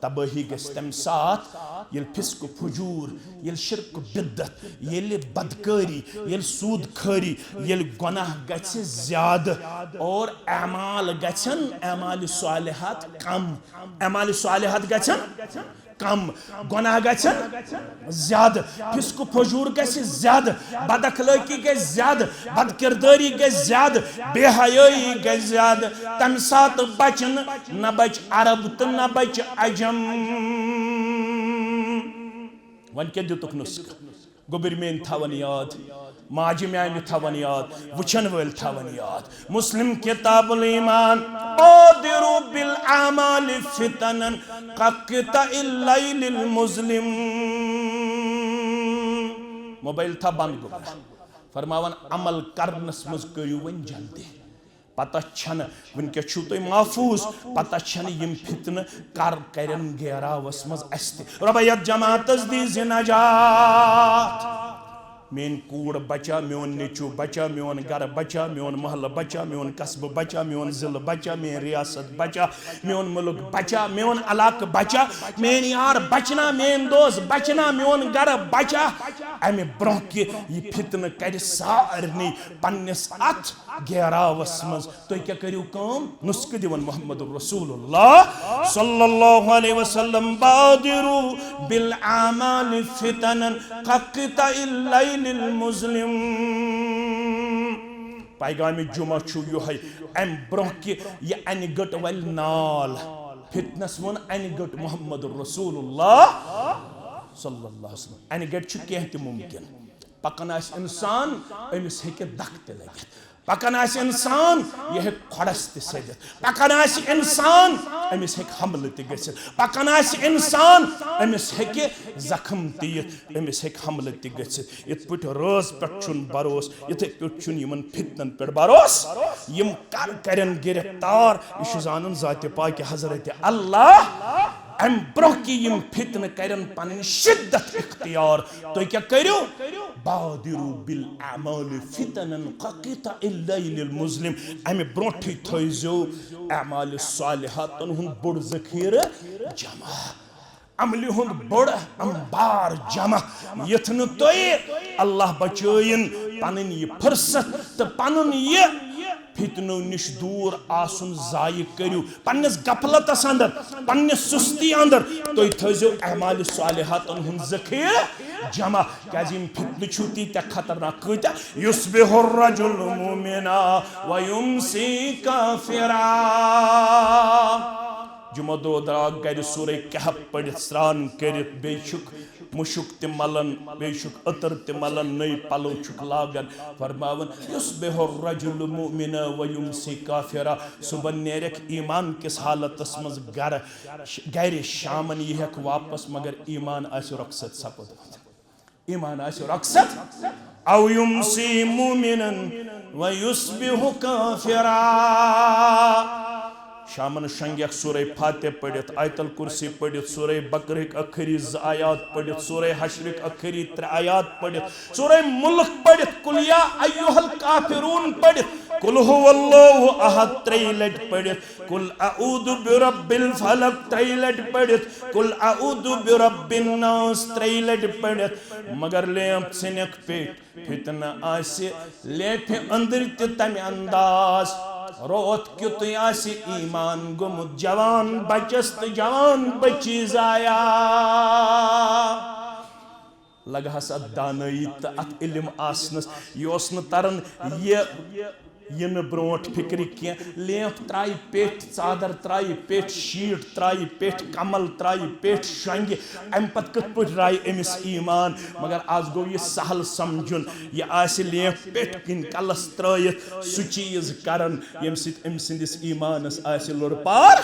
تبٲہی گژھِ تمہِ ساتہٕ ییٚلہِ فسق و فجور، ییٚلہِ شرک و بدعت، ییٚلہِ بدکٲری، ییٚلہِ سود خٲری، ییٚلہِ گۄناہ گژھِ زیادٕ اور اعمال گژھن، اعمال صالحات کم۔ اعمال صالحات گژھن کم، گۄناہ گژھن زیادٕ، فسق و فجور گژھِ زیادٕ، بد اخلٲقی گژھِ زیادٕ، بد کردٲری گژھِ زیادٕ، بے حیٲیی گژھِ زیادٕ۔ تمہِ ساتہٕ بچہِ نہٕ، نہ بچہِ عرب تہٕ نہ بچہِ عجم۔ وۄنۍ کیٛاہ دِتُکھ نُسخہٕ؟ گوٚبرۍ میٲنۍ تھاوان یاد، ماجہِ میانہِ تھاوان یاد، وٕچھن وٲلۍ تھاوان یاد۔ مسلم کتاب الایمان، "بادروا بالاعمال فتنا کقطع اللیل المظلم"۔ موبایل تھا بند گوٚبرا۔ فرماوان، عمل کرنس منٛز کٔرِو وۄنۍ جلدی۔ پتہ چھنہٕ، وٕنکیٚس چھِو تُہۍ محفوظ، پتہ چھنہٕ یِم فتنہٕ کر کرن گیراوس منٛز اسہِ تہِ۔ رۄبا، یتھ جماعتس دیٖزِ نجات۔ میٲنۍ کوٗر بچا، میون نیٚچو بچا، میون گرٕ بچا، میون محلہٕ بچا، میون قصبہٕ بچا، میون ضلعہٕ بچا، میٲنۍ ریاست بچا، میون مُلک بچا، میون علاقہٕ بچا، میٲنۍ یار بچنا، میٲنۍ دوست بچنا، میون گرٕ بچا۔ امہِ برونٛہہ کہِ یہِ فتنہٕ کرِ سارنٕے پننِس اتھ گیراوس منٛز۔ تُہۍ کیٛاہ کٔرِو کٲم؟ نُسخہٕ دِوان محمد رسول اللہ صلی اللہ علیہ وسلم، "بادروا بالاعمال فتنا کقطع اللیل المظلم"۔ پیغام جمعہ چھُ یِہوٚے، امہِ برونٛہہ کہِ یہِ انہِ گٔٹ ولہِ نال۔ فتنس ووٚن انہِ گٔٹ محمد رسول اللہ صلی اللہ علیہ وسلم۔ انہِ گٔٹ چھُ کینٛہہ تہِ ممکن۔ پکان آسہِ انسان، أمِس ہیٚکہِ دکھ تہِ لٔگِتھ۔ پکان آسہِ انسان، یہِ ہیٚکہِ کھۄڈس تہِ سیٚدِتھ۔ پکان آسہِ انسان، أمِس ہیٚکہِ حملہٕ تہِ گٔژھِتھ۔ پکان آسہِ انسان، أمِس ہیٚکہِ زخم تہِ یِتھ، أمِس ہیٚکہِ حملہٕ تہِ گٔژھِتھ۔ یِتھ پٲٹھۍ رٲژ پٮ۪ٹھ چھُنہٕ بھروسہٕ، یِتھے پٲٹھۍ چھُنہٕ یِمن فتنن پٮ۪ٹھ بھروسہٕ۔ یِم کر کرن گرفتار، یہِ چھُ زانُن ذاتِ پاکہِ حضرت اللہ۔ امہِ برونٛہہ کہِ یِم فتنہٕ کرن پنٕنۍ شدت اختیار، تُہۍ کیٛاہ کٔرِو؟ "بادروا بالاعمال فتنا کقطع اللیل المظلم"۔ امہِ برونٛٹھٕے تھٲیزیو اعمال صالحاتن ہُنٛد بوٚڑ ذخیرٕ جمع، عملہِ ہُنٛد بوٚڑ انبار جمع، یُتھ نہٕ تُہۍ، اللہ بچٲیِن، پنٕنۍ یہِ فرصت تہٕ پنُن یہِ فتنو نِش دوٗر آسُن ضایع کٔرِو۔ پننِس غفلتس اندر، پننِس سستی اندر تُہۍ تھٲیزیو اعمال صالحاتن ہُنٛد ذخیرٕ جمع، کیازِ یِم فتنہٕ چھِو تیٖتیٛاہ خطرناک۔ کۭتیٛاہ؟ "یصبح الرجل مؤمنا ویمسی کافرا"۔ جمعہ دۄہ درٛاو گرِ سورہ کہف پٔرِتھ، سرٛان کٔرِتھ، بیٚیہِ چھُکھ مُشُک تہِ ملان، بیٚیہِ چھُکھ عطر تہِ ملان، نٔے پلو چھُکھ لاگان۔ فرماوان، "یصبح الرجل مؤمنا ویمسی کافرا"۔ صبحن نیرکھ ایمان کِس حالتس منٛز گرٕ، گرِ شامن ییہکھ واپس، مگر ایمان آسہِ رۄخصت سپُدمُت۔ ایمان آسہِ رۄخصت۔ "او یمسی مؤمنا ویصبح کافرا"۔ شامن شنگیکھ سورہ فاتح پٔرِتھ، آیت الکرسی پٔرِتھ، سورہ بقرہٕکۍ ٲخری زٕ آیات پٔرِتھ، سورہ حشرٕکۍ ٲخری ترٛےٚ آیات پٔرِتھ، سورہ ملک پٔرِتھ، قل یا ایھا الکافرون پٔرِتھ، قل ھو اللہ احد ترٛیٚیہِ لٹہِ پٔرِتھ، قل اعوذ برب الفلق ترٛیٚیہِ لٹہِ پٔرِتھ، قل اعوذ برب الناس ترٛیٚیہِ لٹہِ پٔرِتھ، مگر لیمپ ژھٕنکھ پیٹھ۔ فتنہٕ آسہِ لیفہِ أنٛدرۍ تہِ تمہِ انداز۔ روت کیُتُے آسہِ ایمان گوٚمُت جوان بچس تہٕ جوان بچی ضایع۔ لگہس اتھ دانٲیی تہٕ اتھ علم آسنس۔ یہِ اوس نہٕ تران یہِ یِنہٕ برونٹھ فکرِ کینٛہہ۔ لینف ترایہِ پیٹھ، ژادر ترایہِ پیٹھ، شیٖٹ ترایہِ پیٹھ، کمل ترایہِ پیٹھ، شۄنگہِ۔ امہِ پتہٕ کِتھ پٲٹھۍ راے أمِس ایمان؟ مگر از گوٚو یہِ سہل سمجھُن، یہِ آسہِ لینف پیٹھ کِنۍ کلس ترٲیِتھ سُہ چیٖز کران، ییٚمہِ سۭتۍ أمۍ سٕنٛدِس ایمانس آسہِ لوٚر پار،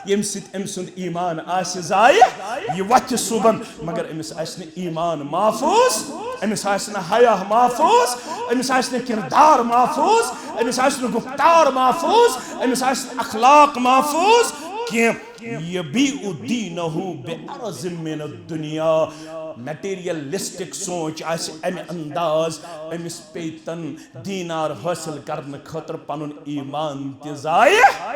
ییٚمہِ سۭتۍ أمۍ سُنٛد ایمان آسہِ ضایع۔ یہِ وۄتھِ صُبحن، مگر أمِس آسہِ نہٕ ایمان محفوظ، أمِس آسہِ نہٕ حیا محفوظ، أمِس آسہِ نہٕ کردار محفوظ، أمِس آسہِ نہٕ گفتار محفوظ، أمِس آسہِ نہٕ اخلاق محفوظ کینٛہہ۔ یبیع دینہ بعرض من الدنیا۔ مٹیریلسٹک سونچ آسہِ امہِ انداز، أمِس پیٚیہِ تن دینار حٲصِل کرنہٕ خٲطرٕ پنُن ایمان تہِ ضایع،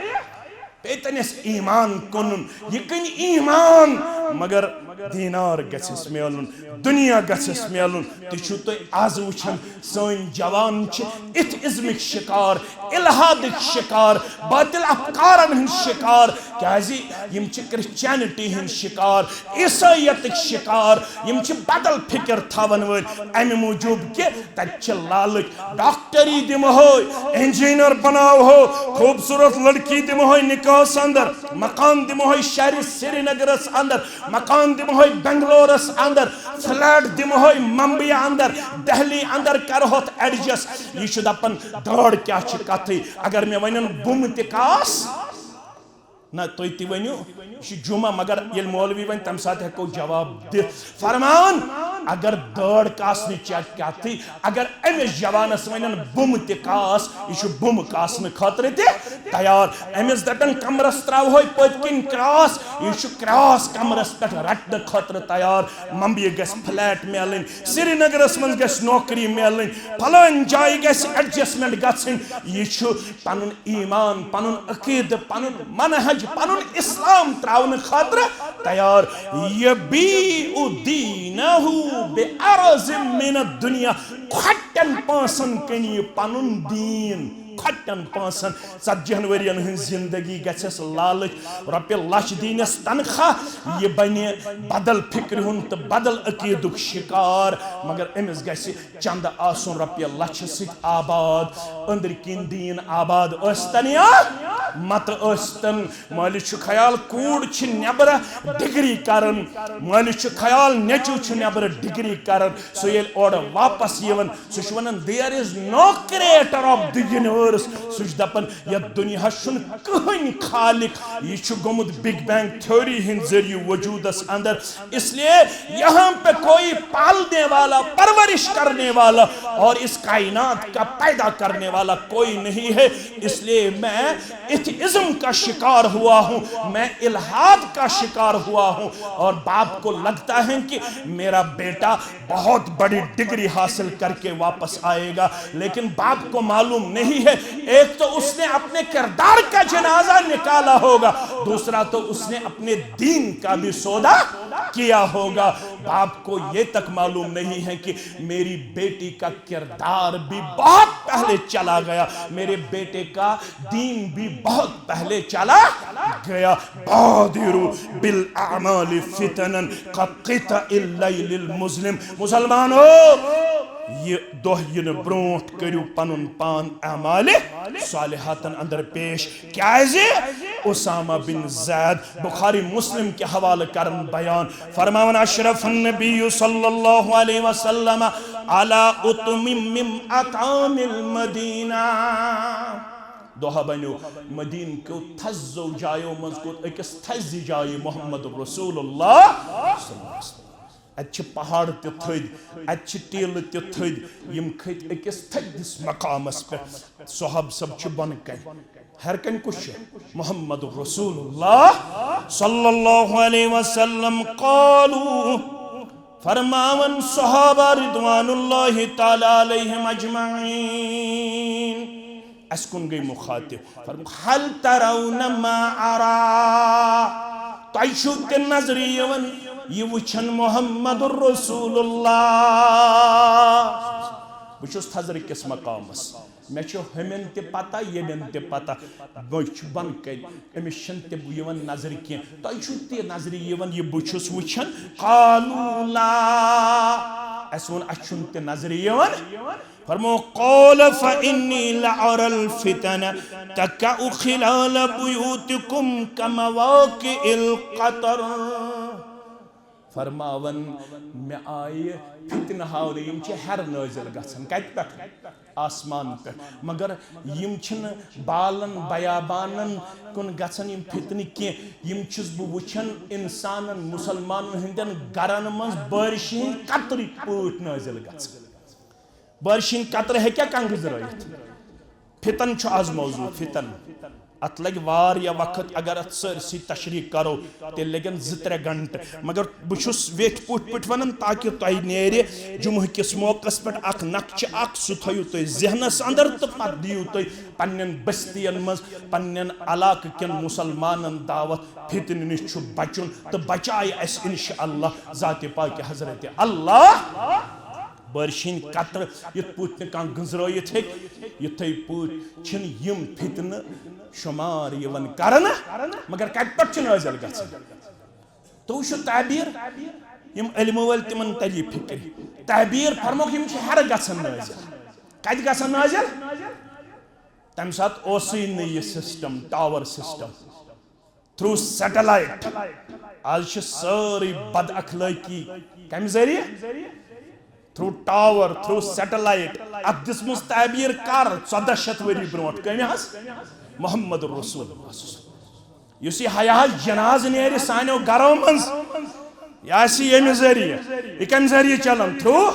پیٚیہِ تٔمِس ایمان کٕنُن۔ یہِ کٕنہِ ایمان، مگر دینار گژھٮ۪س میلُن، دُنیا گژھٮ۪س میلُن۔ تہِ چھِو تُہۍ از وٕچھان، سٲنۍ جوان چھِ اِتھ ازمٕکۍ شکار، الحادٕکۍ شکار، باطل افکارن ہٕنٛدۍ شکار۔ کیازِ؟ یِم چھِ کرسچینٹی ہٕنٛدۍ شکار، عیسٲیتٕکۍ شکار، یِم چھِ بدل فکر تھاون وٲلۍ۔ امہِ موٗجوٗب کہِ تتہِ چھِ لالچ۔ ڈاکٹری دِمہوے، انجینئر بناوہو، خوبصورت لڑکی دِمہوے نکاحس اندر، مکان دِمہوے شہر سرینگرس اندر، مکان دِمہوے بنگلورس اندر، فلیٹ دِمہوے ممبئی اندر، دہلی اندر کرہوتھ ایڈجسٹ۔ یہِ چھُ دپان، دٲڑ کیٛاہ چھِ کتھٕے، اگر مےٚ ونن بُمہٕ تہِ کاس، نہ، تُہۍ تہِ ؤنِو، یہِ چھُ جمعہ، مگر ییٚلہِ مولوی وَنہِ، تَمہِ ساتہٕ ہٮ۪کو جواب دِتھ۔ فرمان، اگر دٲڑ کاسنٕچ چھےٚ کَتھٕے، اگر أمِس جوانَس وَنن بُمہٕ تہِ کاس، یہِ چھُ بُمہٕ کاسنہٕ خٲطرٕ تہِ تیار۔ أمِس دَپن کمرَس ترٛاوہوے پٔتۍ کِنۍ کراس، یہِ چھُ کراس کمرَس پٮ۪ٹھ رَٹنہٕ خٲطرٕ تیار۔ ممبیہِ گژھِ فلیٹ میلٕنۍ، سرینگرَس منٛز گژھِ نوکری میلٕنۍ، فلٲنۍ جایہِ گژھِ ایڈجسٹمنٹ گژھٕنۍ۔ یہِ چھُ پنُن ایمان، پنُن عقیدٕ، پنُن منہج، پنُن اسلام تراونہٕ خٲطرٕ تیار۔ یبیع دینہ بعرض من الدنیا۔ کھۄٹٮ۪ن پونٛسن کٕنہِ یہِ پنُن دیٖن۔ کھۄٹٮ۪ن پونٛسن۔ ژتجی ہن ؤرین ہٕنٛز زندگی گژھٮ۪س لالچ، رۄپیہِ لچھ دِنس تنخواہ، یہِ بنہِ بدل فکرِ ہُنٛد تہٕ بدل عقیدُک شکار۔ مگر أمِس گژھِ چندٕ آسُن رۄپیہِ لچھِ سۭتۍ آباد۔ أنٛدرۍ کِنۍ دیٖن آباد ٲسۍتن یا متہٕ ٲسۍتن۔ مٲلِس چھُ خیال، کوٗر چھِ نٮ۪برٕ ڈگری کران۔ مٲلِس چھُ خیال، نیٚچو چھُ نٮ۪برٕ ڈگری کران۔ سُہ ییٚلہِ اورٕ واپس یِوان، سُہ چھُ ونان، "There is no creator of the universe۔" سُہ چھُ دپان، یتھ دُنیاہس چھُنہٕ کٕہٕنۍ خالق۔ یہِ چھُ گوٚمُت بگ بینگ تھیوری ہٕنٛدۍ ذٔریعہٕ وجوٗدس اندر۔ اس لیے یہاں پہ کوئی پالنے والا، پرورش کرنے والا اور اس کائنات کا پیدا کرنے والا کوئی نہیں ہے۔ اس لیے میں ایتھیزم کا شکار ہوا ہوں، میں الحاد کا شکار ہوا ہوں۔ اور باپ کو لگتا ہے کہ میرا بیٹا بہت بڑی ڈگری حاصل کر کے واپس آئے گا، لیکن باپ کو معلوم نہیں ہے، ایک تو اس نے اپنے کردار کا جنازہ نکالا ہوگا، دوسرا تو اس نے اپنے دین کا بھی سودا کیا ہوگا۔ باپ کو یہ تک معلوم نہیں ہے کہ میری بیٹی کا کردار بھی بہت پہلے چلا گیا، میرے بیٹے کا دین بھی بہت پہلے چلا گیا۔ بادروا بالاعمال فتنا کقطع اللیل المظلم۔ مسلمانو، یہِ دۄہ یِنہٕ برونٛٹھ کٔرِو پنُن پان اعمال صالحاتن اندر پیش۔ کیازِ؟ اسامہ بن زید، بخاری مسلم کہِ حوالہٕ کرن بیان، فرماوان، اشرف النبی صلی اللہ علیہ وسلم علی اطم من اطعام المدینہ۔ دۄہ بنیو مدینہ کیو تھزو جایو منٛز کوٚت أکِس تھزِ جایہِ محمد رسول اللہ۔ اتہِ چھِ پہاڑ تہِ تھٔدۍ، اتہِ چھِ ٹیلہٕ تہِ تھٔدۍ، یِم کھٔتۍ أکِس تھٔدِس مقامس پٮ۪ٹھ۔ صحابہ صٲب چھِ بۄنہٕ کنہِ، ہیرٕ کنہِ کُس چھُ؟ محمد رسول اللہ صلی اللہ علیہ وسلم۔ قالوا، فرماون صحابہ رضوان اللہ تعالی علیہم اجمعین، اسہِ کُن گٔے مخاطب۔ فرمو، هل ترون ما ارى؟ تۄہہِ چھُو تہِ نظرِ یِوان یہِ وٕچھن محمد رسول اللہ؟ بہٕ چھُس تھزرٕ کِس مقامس، مےٚ چھُ ہُمٮ۪ن تہِ پتہ، ییٚمٮ۪ن تہِ پتہ۔ بہٕ چھُ بۄنہٕ کنہِ، أمِس چھَنہٕ تہِ یِوان نظرِ کینٛہہ۔ تۄہہِ چھُو تہِ نظرِ یِوان یہِ بہٕ چھُس وٕچھان؟ قالوا لا۔ اَسہِ ووٚن، اَسہِ چھُنہٕ تہِ نظرِ یِوان۔ فرمو، قال فإني لأرى الفتن تقع خلال بيوتكم كمواقع القطر۔ فرماوان، مےٚ آیہِ فتنہٕ ہاونہٕ، یِم چھِ ہیرٕ نٲزِل گژھان۔ کتہِ پٮ۪ٹھ؟ آسمان پٮ۪ٹھ۔ مگر یِم چھِنہٕ بالن بیابانن کُن گژھان یِم فتنہٕ کینٛہہ۔ یِم چھُس بہٕ وٕچھان انسانن، مسلمانن ہٕنٛدٮ۪ن گرن منٛز بٲرشہِ ہٕنٛدۍ قطرٕکۍ پٲٹھۍ نٲزِل گژھان۔ بارشہِ ہٕنٛدۍ قطرٕ ہیٚکیٛاہ کانٛہہ گٔنزرٲیِتھ؟ فتن چھُ از موضوع، فتن۔ اتھ لگہِ واریاہ وقت، اگر اتھ سٲرسٕے تشریح کرو، تیٚلہِ لگن زٕ ترٛےٚ گھنٹہٕ۔ مگر بہٕ چھُس ویٹھۍ پٲٹھۍ پٲٹھۍ ونان، تاکہِ تۄہہِ نیرِ جمعہ کِس موقعس پٮ۪ٹھ اکھ نقشہٕ اکھ، سُہ تھٲیِو تُہۍ ذہنس اندر تہٕ پتہٕ دِیِو تُہۍ پننٮ۪ن بستین منٛز، پننٮ۪ن علاقہٕ کٮ۪ن مسلمانن دعوت۔ فتنہٕ نِش چھُ بچُن تہٕ بچایہِ اسہِ انشاءاللہ ذاتِ پاکہِ حضرت اللہ۔ بارشہِ ہٕنٛدۍ قطرٕ یِتھ پٲٹھۍ نہٕ کانٛہہ گٔنزرٲیِتھ ہیٚکہِ، یِتھے پٲٹھۍ چھِنہٕ یِم فتنہٕ شُمار یِوان کرنہٕ۔ مگر کتہِ پٮ۪ٹھ چھِ نٲزِل گژھان؟ تُہۍ وٕچھِو تعبیٖر، یِم علمہٕ وٲلۍ، تِمن تَگہِ فِکرِ۔ تعبیٖر فرموکھ، یِم چھِ ہیرٕ گژھان نٲزِل۔ کتہِ گژھان نٲزِل؟ تمہِ ساتہٕ اوسُے نہٕ یہِ system, tower system. Through satellite. آز چھِ سٲرٕے بد اخلٲقی۔ کمہِ ذٔریعہٕ؟ Through tower, through satellite. اتھ دِژمٕژ تعبیٖر کر؟ ژۄدہ شیٚتھ ؤری برونٛٹھ۔ کٔمۍ حظ؟ محمد رسول اللہ۔ یُس یہِ ہیا حظ جنازٕ نیرِ سانیو گرو منٛز، یہِ آسہِ ییٚمہِ ذٔریعہٕ۔ یہِ کمہِ ذٔریعہٕ چلان؟ Through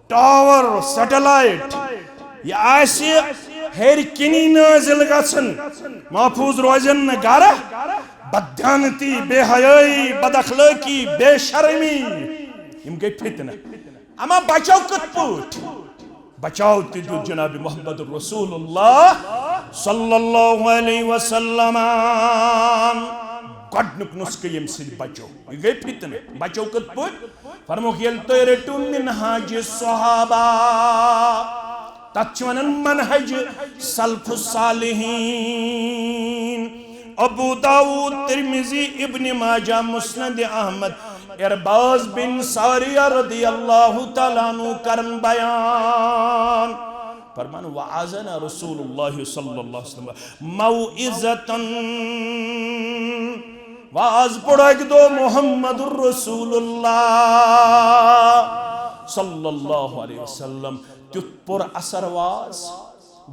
tower, satellite. یہِ آسہِ ہیٚرِ کِنی نٲزِل گژھان، محفوظ روزن نہٕ گرٕ۔ بددیانتی، بے حیٲیی، بد اخلٲقی، بے شرمی، یِم گٔے فتنہٕ۔ اما بچو کِتھ پٲٹھۍ؟ بچاو تہِ دیُت جناب محمد رسول اللہ صلی اللہ علیہ وسلم۔ گۄڈنیُک نسخہٕ ییٚمہِ سۭتۍ بچو، یہِ گٔے فتنہٕ۔ بچو کِتھ پٲٹھۍ؟ فرموکھ، ییٚلہِ تُہۍ رٔٹِو منہاج صحابہ، تتھ چھِ ونان منہج سلف صالحین۔ ابو داؤد، ترمذی، ابن ماجہ، مسند احمد، عرباض بن ساریہ رضی اللہ تعالیٰ عنہ کرن بیان۔ فرمان، وعظنا رسول اللہ صلی اللہ علیہ وسلم موعظة۔ واز پوٚر اکہِ دۄہ محمد رسول اللہ صلی اللہ علیہ وسلم، تیُتھ پُر اثر واز۔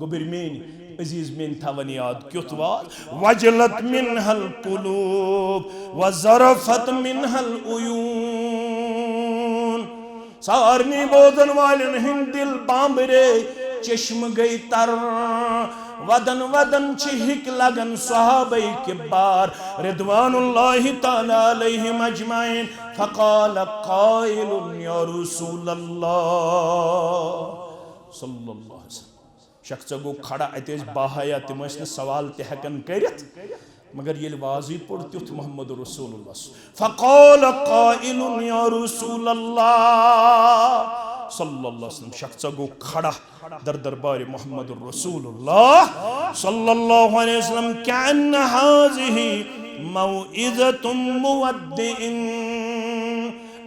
گوٚبٕرۍ میٲنۍ عزیز، میٲنۍ تھاوَن یاد، کیُتھ واز۔ وجلت منها القلوب وذرفت منها العيون۔ سارنٕے بوزن والٮ۪ن ہٕنٛدۍ دِل بامبرے، چشمہٕ گٔے تر۔ ودن ودن چھِ ہِکۍ لگان صحابہ کبار رضوان اللہ تعالیٰ علیہم اجمعین۔ فقال قائل، یا رسول اللہ صلی اللہ علیہ وسلم۔ شخصہ گوٚو کھڑا، اَتہِ ٲسۍ باحیا، تِم ٲسۍ نہٕ سوال تہِ ہٮ۪کان کٔرِتھ۔ مگر ییٚلہِ وازٕے پوٚر تیُتھ محمد رسول اللہ۔ فقال قائل، یا رسول اللہ صلی اللہ علیہ وسلم، شخصہ گوٚو کھڑا در دربار محمد رسول اللہ صلی اللہ علیہ وسلم، کأن هذه موعظة مودع۔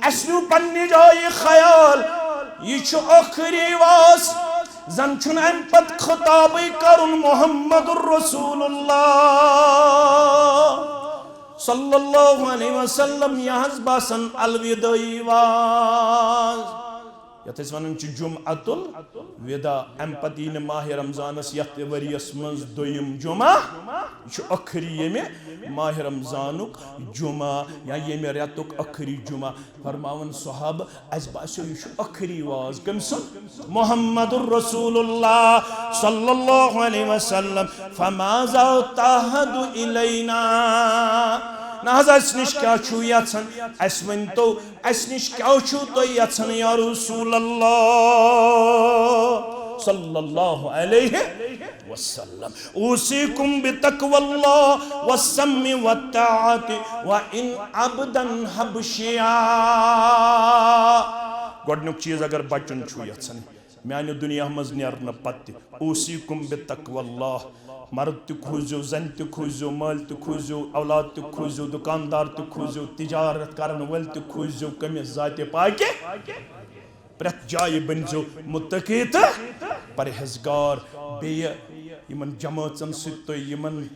اَسہِ نیوٗ پننہِ جایہِ خیال، یہِ چھُ ٲخری واز۔ زن چھُنہٕ امہِ پتہٕ خطابٕے کرُن محمد رسول اللہ صلی اللہ علیہ وسلم، یہِ حظ باسان الودٲعی واز۔ یتھ أسۍ ونان چھِ جمعۃ الوداع۔ امہِ پتہٕ یی نہٕ ماہِ رمضانس یتھ ؤریس منٛز دوٚیِم جمعہ، یہِ چھُ ٲخری ییٚمہِ ماہِ رمضانُک جمعہ یا ییٚمہِ رٮ۪تُک ٲخری جمعہ۔ فرماوان صحابہٕ، اَسہِ باسیو یہِ چھُ ٲخری واز۔ کٔمۍ سُنٛد؟ محمد رسول اللہ صلی اللہ علیہ وسلم۔ فماذا تعهد إلينا؟ نہ حظ، اَسہِ نِش کیٛاہ چھُو یژھان؟ اَسہِ ؤنۍتو، اَسہِ نِش کیٛاہ چھُو تُہۍ یژھان یا رسول اللہ صلی اللہ علیہ وسلم؟ أوصيكم بتقوى الله والسمع والطاعة وإن عبدا حبشيا۔ گۄڈٕنیُک چیٖز اگر بچُن چھُ یژھان، میانہِ دُنیا منٛز نیرنہٕ پتہٕ تہِ، اوصیکم بتقوی اللہ، مرد تہِ کھوٗزیو، زنہِ تہِ کھوٗزیو، مٲلۍ تہِ کھوٗزیو، اولاد تہِ کھوٗزیو، دُکاندار تہِ کھوٗزیو، تجارت کرن وٲلۍ تہِ کھوٗزیو، کٔمِس ذاتِ پاکہِ، پرٛٮ۪تھ جایہِ بٔنۍزیو مُتقی تہٕ پرہیزگار۔ بیٚیہِ یِمن جمٲژن سۭتۍ تُہۍ، یِمن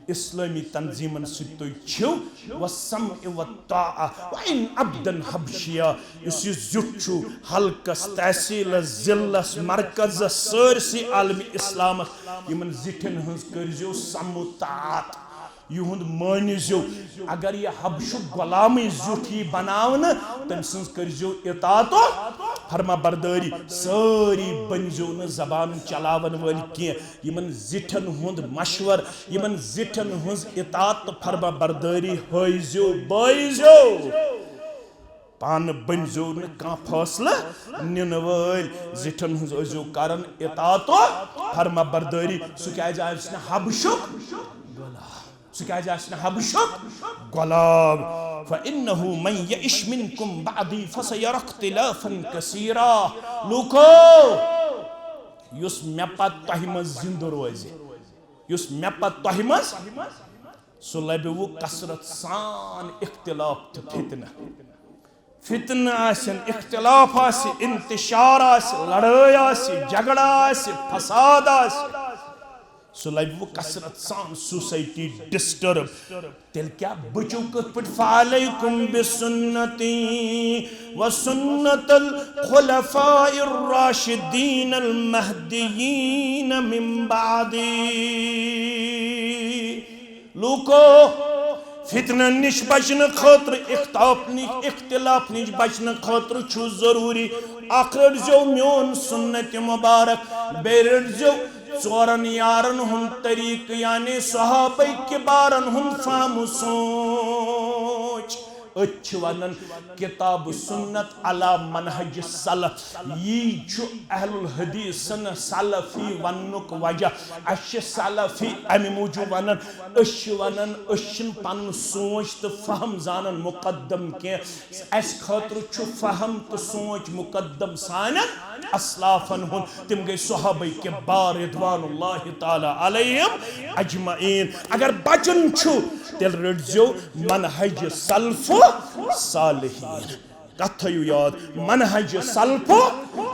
اسلٲمی تنظیٖمن سۭتۍ تُہۍ چھِو، والسمع والطاعہ وان عبدا حبشیا، یُس یہِ زیُٹھ چھُ، حلقس، تحصیلس، ضلعس، مرکزس، سٲرسٕے عالمِ اسلامس، یِمن زِٹھٮ۪ن ہٕنٛز کٔرۍزیو سمع و طاعت، یِہُنٛد مٲنۍزیو۔ اگر یہِ حبشُک غلامٕے زیُٹھ یی بناونہٕ، تٔمۍ سٕنٛز کٔرۍزیو اطاعت و فرما بردٲری۔ سٲری بٔنۍزیو نہٕ زبان چلاون وٲلۍ کینٛہہ۔ یِمن زِٹھٮ۪ن ہُنٛد مشور، یِمن زِٹھٮ۪ن ہٕنٛز اطاعت تہٕ فرما بردٲری ہٲیزیو، بٲیزیو۔ پانہٕ بٔنۍزیو نہٕ کانٛہہ فٲصلہٕ نِنہٕ وٲلۍ۔ زِٹھٮ۪ن ہٕنٛز ٲسۍزیو کران اطاعت و فرما بردٲری۔ سُہ کیٛازِ آسہِ نہٕ حبشُک غلام؟ سُہ کیٛازِ آسہِ نہٕ حبشُک غلام؟ فإنه من يعش منكم بعدي فسيرى اختلافا كثيرا۔ لوٗکو، یُس مےٚ پتہٕ تۄہہِ منٛز زِندٕ روزِ، یُس مےٚ پتہٕ تۄہہِ منٛز، سُہ لبہِ وٕ کثرت سان اختلاف تہٕ فتنہٕ۔ فتنہٕ آسن، اختلاف آسہِ، انتشار آسہِ، لڑٲے آسہِ، جھگڑٕ آسہِ، فساد آسہِ۔ سُہ لبہِ وٕ کثرت سان society disturb۔ تیٚلہِ کیٛاہ بٔچِو کِتھ پٲٹھۍ؟ فعلیکم بسنتی وسنت الخلفاء الراشدین المہدیین من بعدی۔ لوٗکو، فتنن نِش بچنہٕ خٲطرٕ، اختلاف نِش، اختلاف نِش بچنہٕ خٲطرٕ چھُ ضروٗری اکھ رٔٹزیو میون سُنت مبارک، بیٚیہِ رٔٹزیو ژورن یارن ہُنٛد طریٖقہٕ، یعنی صحابہ کبارن ہُنٛد فہم و سونچ۔ أتھۍ چھِ ونان کتاب و سنت علی منہج سلف۔ یی چھُ اہل الحدیثن سلفی وننُک وجہ۔ اسہِ چھِ سلفی امہِ موٗجوٗب ونان، أسۍ چھِ ونان، أسۍ چھِنہٕ پنُن سونچ تہٕ فہم زانان مقدم کینٛہہ۔ اسہِ خٲطرٕ چھُ فہم تہٕ سونچ مقدم سانٮ۪ن اسلافن ہُنٛد۔ تِم گٔے صحابہ کبار رضوان اللہ تعالیٰ علیہم اجمعین۔ اگر بچُن چھُ، تیٚلہِ رٔٹزیو منہج سلف صالحین۔ کتھ تھٲیِو یاد، منہج سلف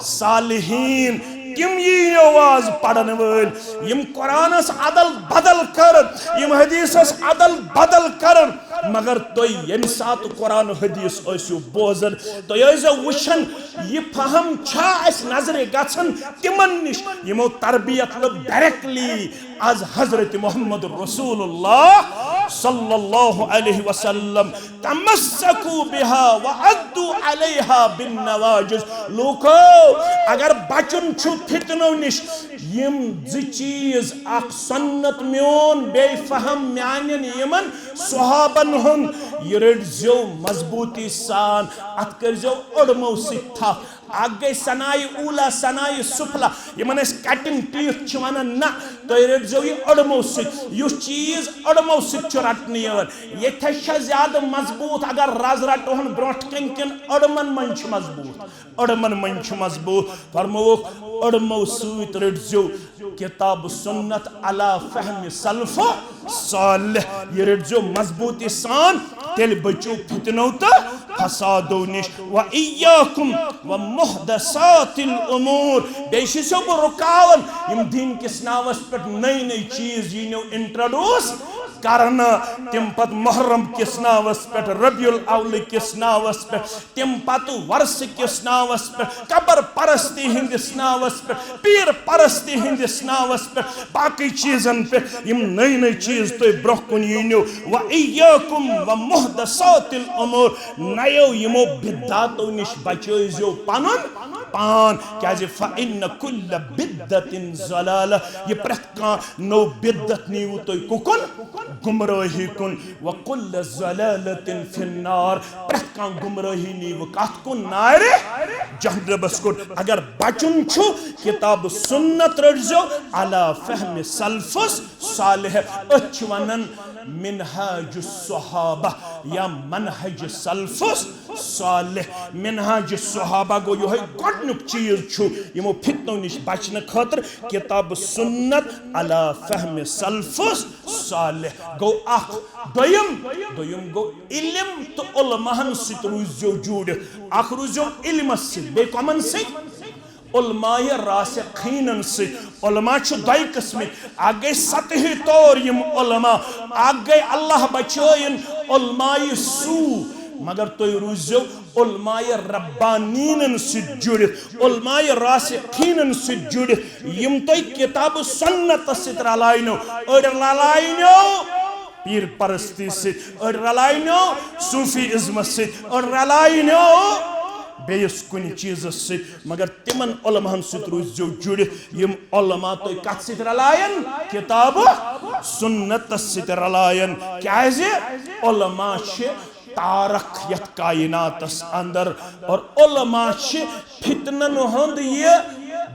صالحین۔ تِم یی نماز پرن وٲلۍ، یِم قرآنس ادل بدل کرن، یِم حدیثس ادل بدل کرن۔ مگر تُہۍ ییٚمہِ ساتہٕ قرآن حدیث ٲسِو بوزان، تُہۍ ٲسۍزیو وٕچھان، یہِ فہم چھا اَسہِ نظرِ گژھان تِمن نِش، یِمو تربیت لٔب directly از حضرت محمد رسول اللہ صلی اللہ علیہ وسلم۔ تمسکوا بها وعضوا علیها بالنواجذ۔ لوٗکو، اگر بچُن چھُ فتنو نِش، یِم زٕ چیٖز، اکھ سنت میون، بیٚیہِ فہم میانٮ۪ن یِمن صحابن ہُنٛد، یہِ رٔٹزیو مضبوٗطی سان، اتھ کٔرزیو أڑمو سۭتۍ تھپھ۔ اکھ گٔے ثنائے اولیٰ، ثنائے سفلیٰ، یِمن أسۍ cutting teeth چھِ ونان، نہ، تُہۍ رٔٹزیو یہِ أڑمو سۭتۍ۔ یُس چیٖز أڑمو سۭتۍ چھُ رٹنہٕ یِوان، ییٚتہِ چھےٚ زیادٕ مضبوٗط، اگر رز رٹہون برونٛٹھ کنہِ کِنہٕ أڑمن منٛز چھُ مضبوٗط؟ أڑمن منٛز چھُ مضبوٗط۔ فرمووُکھ، أڑمو سۭتۍ رٔٹزیو کتاب سنت علی فہم سلف صالح، یہِ رٔٹزیو مضبوٗطی سان، تیٚلہِ بٔچِو فتنو تہٕ فسادو نِش۔ و ایاکم و محدثات الامور، بیٚیہِ چھُسو بہٕ رُکاوان، یِم دین کِس ناوس پٮ۪ٹھ نٔے نٔے چیٖز یی نو introduce کرنہٕ، تِم پتہٕ محرم کِس ناوس پٮ۪ٹھ، ربیع الاول کِس ناوس پٮ۪ٹھ، تِم پتہٕ ورثہٕ کِس ناوس پٮ۪ٹھ، قبر پرستی ہٕنٛدِس ناوس پٮ۪ٹھ، پیٖر پرستی ہٕنٛدِس ناوس پٮ۪ٹھ، باقٕے چیٖزن پٮ۪ٹھ یِم نٔے نٔے چیٖز تُہۍ برٛونٛہہ کُن یی نِو۔ و ایاکم و محدثات الامور، نَیو یِمو بدعاتو نِش بچٲیزیو پنُن پان، کیازِ فإن کل بدعة ضلالة، یہِ پرٛٮ۪تھ کانٛہہ نوٚو بدعت نیٖوٕ تُہۍ کُکُن؟ گمرٲہی کُن۔ وکل ضلالة فی النار، پرٛٮ۪تھ کانٛہہ گمرٲہی نیٖوٕ کتھ کُن؟ نارِ جہنمس کُن۔ اگر بچُن چھُ، کتاب سنت رٔٹزیو علی فہم سلفس صالح، أتھۍ چھِ ونان منہاج الصحابہ۔ یا منہج سلفس صالح، منہج صحابہ گوٚو یِہوٚے گۄڈٕنیُک چیٖز چھُ یِمو فتنو نِش بچنہٕ خٲطرٕ کتاب سنت علی فہم سلفس صالح گوٚو اکھ۔ دوٚیِم، دوٚیِم گوٚو علم تہٕ علماہن سۭتۍ روٗززیو جوٗڑِتھ۔ اکھ روٗززیو علمس سۭتۍ، بیٚیہِ کۄمن سۭتۍ؟ علماء راسخینن سۭتۍ۔ علماء چھِ دۄیہِ قٕسمٕکۍ، اکھ گٔے سطحی طور یِم علماء، اکھ گٔے اللہ بچٲیِن علماء سوء، مگر تُہۍ روٗززیو علماء ربانینن سۭتۍ جُڑِتھ، علماء راسخینن سۭتۍ جُڑِتھ، یِم تۄہہِ کتاب و سنتس سۭتۍ رلاینو، أڑۍ رلاینو پیر پرستی سۭتۍ، أڑۍ رلاینو صوفی ازمس سۭتۍ، أڑۍ رلاینو بیٚیِس کُنہِ چیٖزس سۭتۍ، مگر تِمن علماہن سۭتۍ روٗززیو جُڑِتھ، یِم علماء تُہۍ کتھ سۭتۍ رلایَن؟ کتاب و سنتس سۭتۍ رلایَن۔ کیازِ؟ علماء چھِ تارک یتھ کائناتس اندر، اور علماء چھِ فتنن ہُنٛد یہِ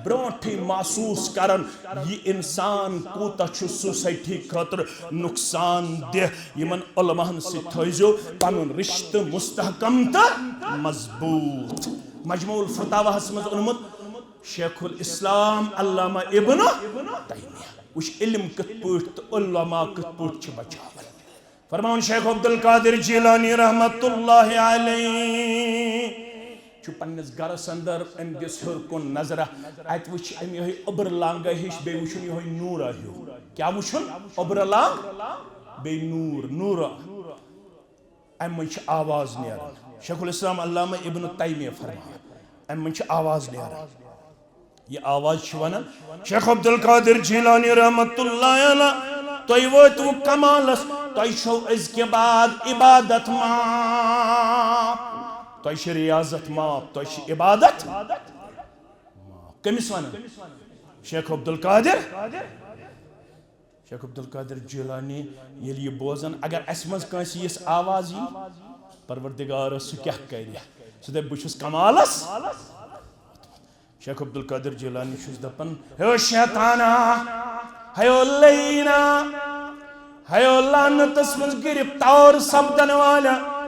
برونٹھٕے محسوس کران، یہِ انسان کوٗتاہ چھُ سوسائٹی خٲطرٕ نقصان دہ۔ یِمن علماہن سۭتۍ تھٲیزیو پنُن رشتہٕ مستحکم تہٕ مضبوط۔ مجموع الفتاواہس منٛز اوٚنمُت شیخ الاسلام علامہ ابن تیمیہ۔ وٕچھ علم کِتھ پٲٹھۍ تہٕ علماء کِتھ پٲٹھۍ چھِ بچاوان۔ فرماوان شیخ عبدالقادر جیلانی رحمت اللہ علیہ چھُ پننِس گرس اندر، أمۍ دِژ ہیوٚر کُن نظرہ، اتہِ وٕچھ أمۍ یِہوٚے اوٚبرٕ لانگہ ہِش، بیٚیہِ وٕچھُن یِہوٚے نوٗرہ ہیوٗ۔ کیٛاہ وٕچھُن؟ اوٚبرٕ لانگ، بیٚیہِ نوٗر، نوٗرہ۔ امہِ منٛز چھِ آواز نیران۔ شیخ الاسلام علامہ ابن تیمیہ فرماوان، امہِ منٛز چھِ آواز نیران۔ یہِ آواز چھِ ونان، شیخ عبدالقادر جیلانی رحمت اللہ علیہ، تُہۍ وٲتوٕ کمالس، تۄہہِ چھو أزکہِ بعد عبادت معاف، تۄہہِ چھِ ریاضت معاف، تۄہہِ چھِ عبادت معاف۔ کٔمِس ونان؟ شیخ عبدالقادر۔ شیخ عبدالقادر جیلانی ییٚلہِ یہِ بوزان، اگر اسہِ منٛز کٲنٛسہِ یِژھ آواز یی، پروردگارس سُہ کیٛاہ کرِ؟ سُہ دپہِ، بہٕ چھُس کمالس۔ شیخ عبدالقادر جیلانی چھُس دپان، ہے شیطانا، ہے لعینا، ہے لعنتس منٛز گرفتار سپدن والا،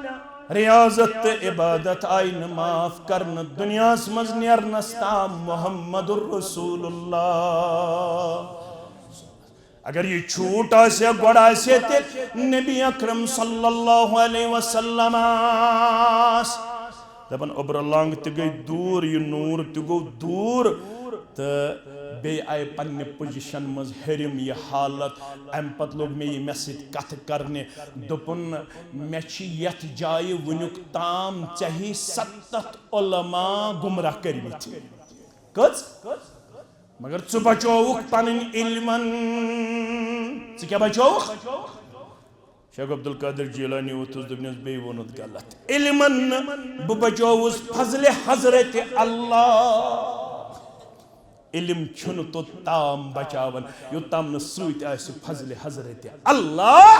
ریاضت تہٕ عبادت آیہِ نہٕ معاف کرنہٕ دُنیاہس منٛز نیرنس تام۔ محمد رسول اللہ۔ اگر یہِ جھوٗٹ آسہِ ہا، گۄڈٕ آسہِ ہا تیٚلہِ نبی اکرم صلی اللہ علیہ وسلم آس۔ دپان، اوٚبرٕ لنگ تہِ گٔے دوٗر، یہِ نوٗر تہِ گوٚو دوٗر، تہٕ بیٚیہِ آیہِ پننہِ پوزیشن منٛز ہیٚرِم یہِ حالت۔ امہِ پتہٕ لوٚگ مےٚ یہِ مےٚ سۭتۍ کتھٕ کرنہِ، دوٚپُن، مےٚ چھِ یتھ جایہِ وُنیُک تام ژےٚ ہی ستتھ علماء گمراہ کٔرمٕتۍ۔ کٔژ؟ مگر ژٕ بچووُکھ پنٕنۍ علمن۔ ژٕ کیٛاہ بچووُکھ؟ شیخ عبدالقادر جیلانی ووٚتھُس، دوٚپنس، بیٚیہِ ووٚنُتھ غلط۔ علمن نہٕ، بہٕ بچووُس فضلِ حضرت اللہ۔ علم چھُنہٕ توٚت تام بچاوان، یوٚت تام نہٕ سۭتۍ آسہِ فضلِ حضرت اللہ۔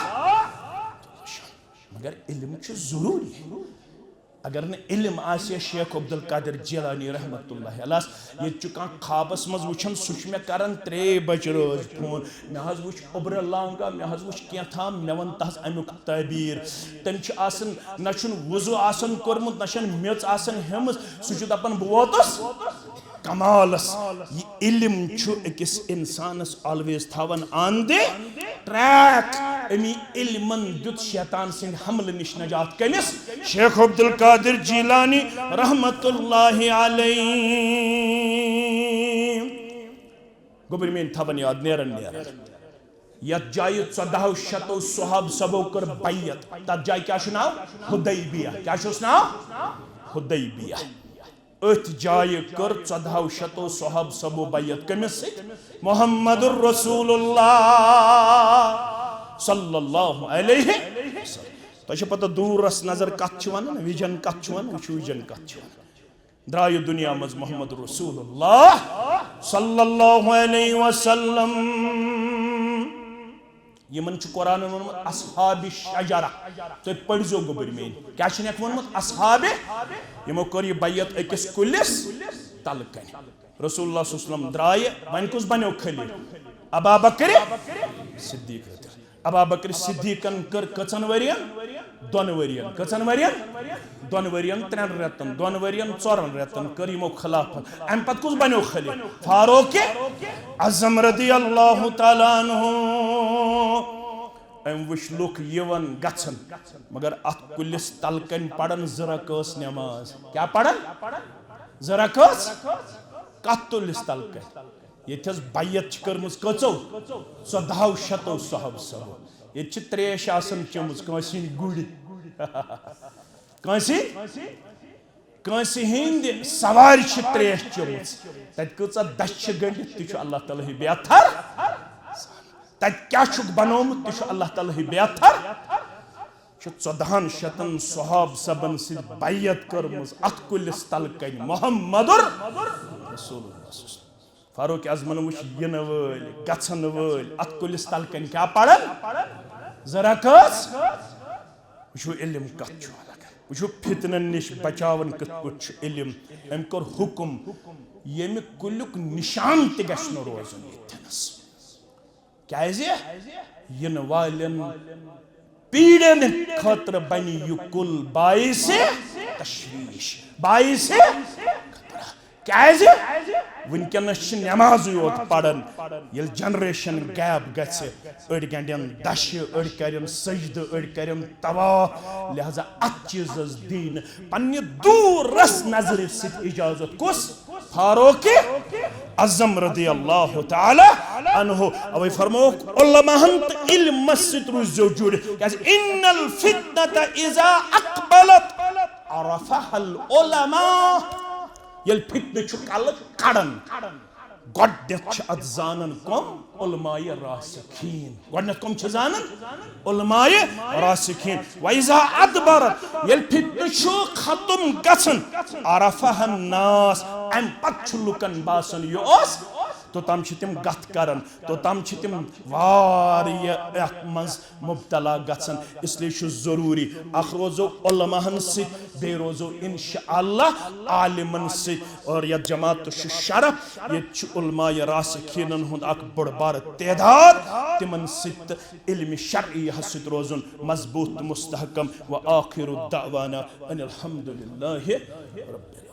مگر علم چھُ ضروٗری۔ اگر نہٕ علم آسہِ ہا، شیخ عبدالقادر جیلانی رحمت اللہ علیہ، ییٚتہِ چھُ کانٛہہ خوابس منٛز وٕچھان، سُہ چھُ مےٚ کران ترٛے بجہِ رٲژ فون، مےٚ حظ وٕچھ اوٚبرٕ لانگا، مےٚ حظ وٕچھ کینٛہہ تام، مےٚ وَن تَس اَمیُک تعبیٖر۔ تٔمۍ چھُ آسان، نہ چھُنہٕ وضوٗ آسان کوٚرمُت، نہ چھَنہٕ میٚژ آسان ہیٚمٕژ، سُہ چھُ دَپان، بہٕ ووتُس کمالس۔ یہِ علم چھُ أکِس انسانس always تھاوان on the track۔ امی علمن دیُت شیطان سٕنٛدِ حملہٕ نِش نجات۔ کٔمِس؟ شیخ عبدالقادر جیلانی رحمت اللہ علیہ۔ گوٚبرۍ میٲنۍ تھاوان یاد، نیران نیران یتھ جایہِ ژۄدہو شتو صحاب صبو کٔر بیعت، تتھ جایہِ کیٛاہ چھُ ناو؟ حدیبیہ۔ کیٛاہ چھُس ناو؟ حدیبیہ۔ أتھۍ جایہِ کٔر ژۄدہو شتو صحاب صبو بیعت۔ کٔمِس سۭتۍ؟ محمد رسول اللہ صلی اللہ علیہ وسلم۔ تۄہہِ چھِ پتہ، دوٗرس نظر کتھ چھِ ونان، وِجن کتھ چھِ ونان، وٕچھِو وِجن کتھ چھِ ونان۔ درٛایہِ دُنیا منٛز محمد رسول اللہ صلی اللہ علیہ وسلم۔ یِمن چھُ قرآنن ووٚنمُت اصحاب شجرہ۔ تُہۍ پٔرۍزیو گوٚبٕرۍ میٲنۍ۔ کیٛاہ چھُنکھ ووٚنمُت؟ اصحاب۔ یِمو کٔر یہِ بیعت أکِس کُلِس تلہٕ کنہِ۔ رسول اللہ صلی اللہ علیہ وسلم درٛایہِ، وۄنۍ کُس بنیو خلیفہٕ؟ ابا بکر صدیق رضی اللہ۔ ابا بکر صدیقن کٔر کٔژن ؤرین؟ دۄن ؤرین۔ کٔژن ؤرین؟ دۄن ؤرین، ترٛٮ۪ن رٮ۪تن، دۄن ؤرین، ژورن رٮ۪تن کٔر یِمو خلافت۔ امہِ پتہٕ کُس بنیو خلیفہ؟ فاروق اعظم رضی اللہ تعالیٰ عنہ۔ أمۍ وٕچھ لُکھ یِوان گژھان، مگر اتھ کُلِس تل کنۍ پرن زٕ رکٲژ نماز۔ کیٛاہ پرن؟ زٕ رکٲژ۔ کتھ کُلِس تل کنۍ؟ ییٚتہِ حظ بیعت چھِ کٔرمٕژ کٔژو؟ ژۄدہو شتو صحابہٕ صٲبو۔ ییٚتہِ چھِ تریش آسان چٔمٕژ کٲنٛسہِ ہِنٛدۍ گُرۍ۔ کٲنٛسہِ ہِنٛدۍ؟ کٲنٛسہِ ہِنٛدِ سوارِ چھِ تریش چٔمٕژ۔ تَتہِ کۭژاہ دَچھِ چھِ گٔنٛڈِتھ، تہِ چھُ اللہ تعالیٰ ہٕے بیتھر۔ تَتہِ کیٛاہ چھُکھ بنومُت، تہِ چھُ اللہ تعالیٰ ہٕے بیتھر۔ چھُ ژۄدہن شتن صحاب صٲبن سۭتۍ بیعت کٔرمٕژ اتھ کُلِس تل کنۍ محمد رسول اللہ۔ فاروق اعظمن وٕچھ یِنہٕ وٲلۍ، گژھن وٲلۍ، اتھ کُلِس تل کنۍ کیٛاہ پرن؟ زٕ رکٲژ۔ وٕچھِو علم کتھ چھُ الگ۔ وٕچھِو فتنن نِش بچاوان کِتھ پٲٹھۍ چھُ علم۔ أمۍ کوٚر حُکم، ییٚمہِ کُلیُک نشان تہِ گژھِ نہٕ روزُن ییٚتھٮ۪نس۔ کیازِ؟ یِنہٕ والٮ۪ن پیٖڑن خٲطرٕ بنہِ یہِ کُل باعث تشویش، باعث خطرہ۔ کیازِ؟ وٕنکیٚنس چھِ نمازٕے یوت پران۔ ییٚلہِ generation gap گژھِ، أڑۍ گنٛڈن دَچھِ، أڑۍ کرن سجدٕ، أڑۍ کرن طواف۔ لہذا اتھ چیٖزس دِیہِ نہٕ پننہِ دوٗرس نظرِ سۭتۍ اجازت۔ کُس؟ فاروق اعظم رضی اللہ تعالیٰ عنہ۔ اوے فرمووُکھ، علماہن تہٕ علمس سۭتۍ روٗززیو جُڑِتھ، کیازِ ان الفتنة اذا اقبلت عرفها العلماء۔ ییٚلہِ فتنہٕ چھُ کلہٕ کڑان، گۄڈٕنیتھ چھِ اتھ زانان کم؟ علماء راسخین۔ گۄڈٕنیتھ کم چھِ زانان؟ علماء راسخین۔ وَإِذَا أَدْبَرَتْ، ییٚلہِ فتنہٕ چھُ ختم گژھان، عَرَفَهَا النَّاسُ، امہِ پتہٕ چھُ لُکن باسان یہِ اوس۔ توٚتام چھِ تِم گتھ کران، توٚتام چھِ تِم واریاہ اتھ منٛز مبتلا گژھان۔ اس لیے چھُ ضروٗری اکھ روزو علماہن سۭتۍ، بیٚیہِ روزو انشاءاللہ عالمن سۭتۍ۔ اور یتھ جماعتس چھُ شرف، ییٚتہِ چھُ علماء راسخینن ہُنٛد اکھ بوٚڑ بارٕ تعداد، تِمن سۭتۍ تہٕ علم شرعی ہس سۭتۍ روزُن مضبوٗط تہٕ مستحکم۔ وآخر دعوانا ان الحمد للہ رب العالمین۔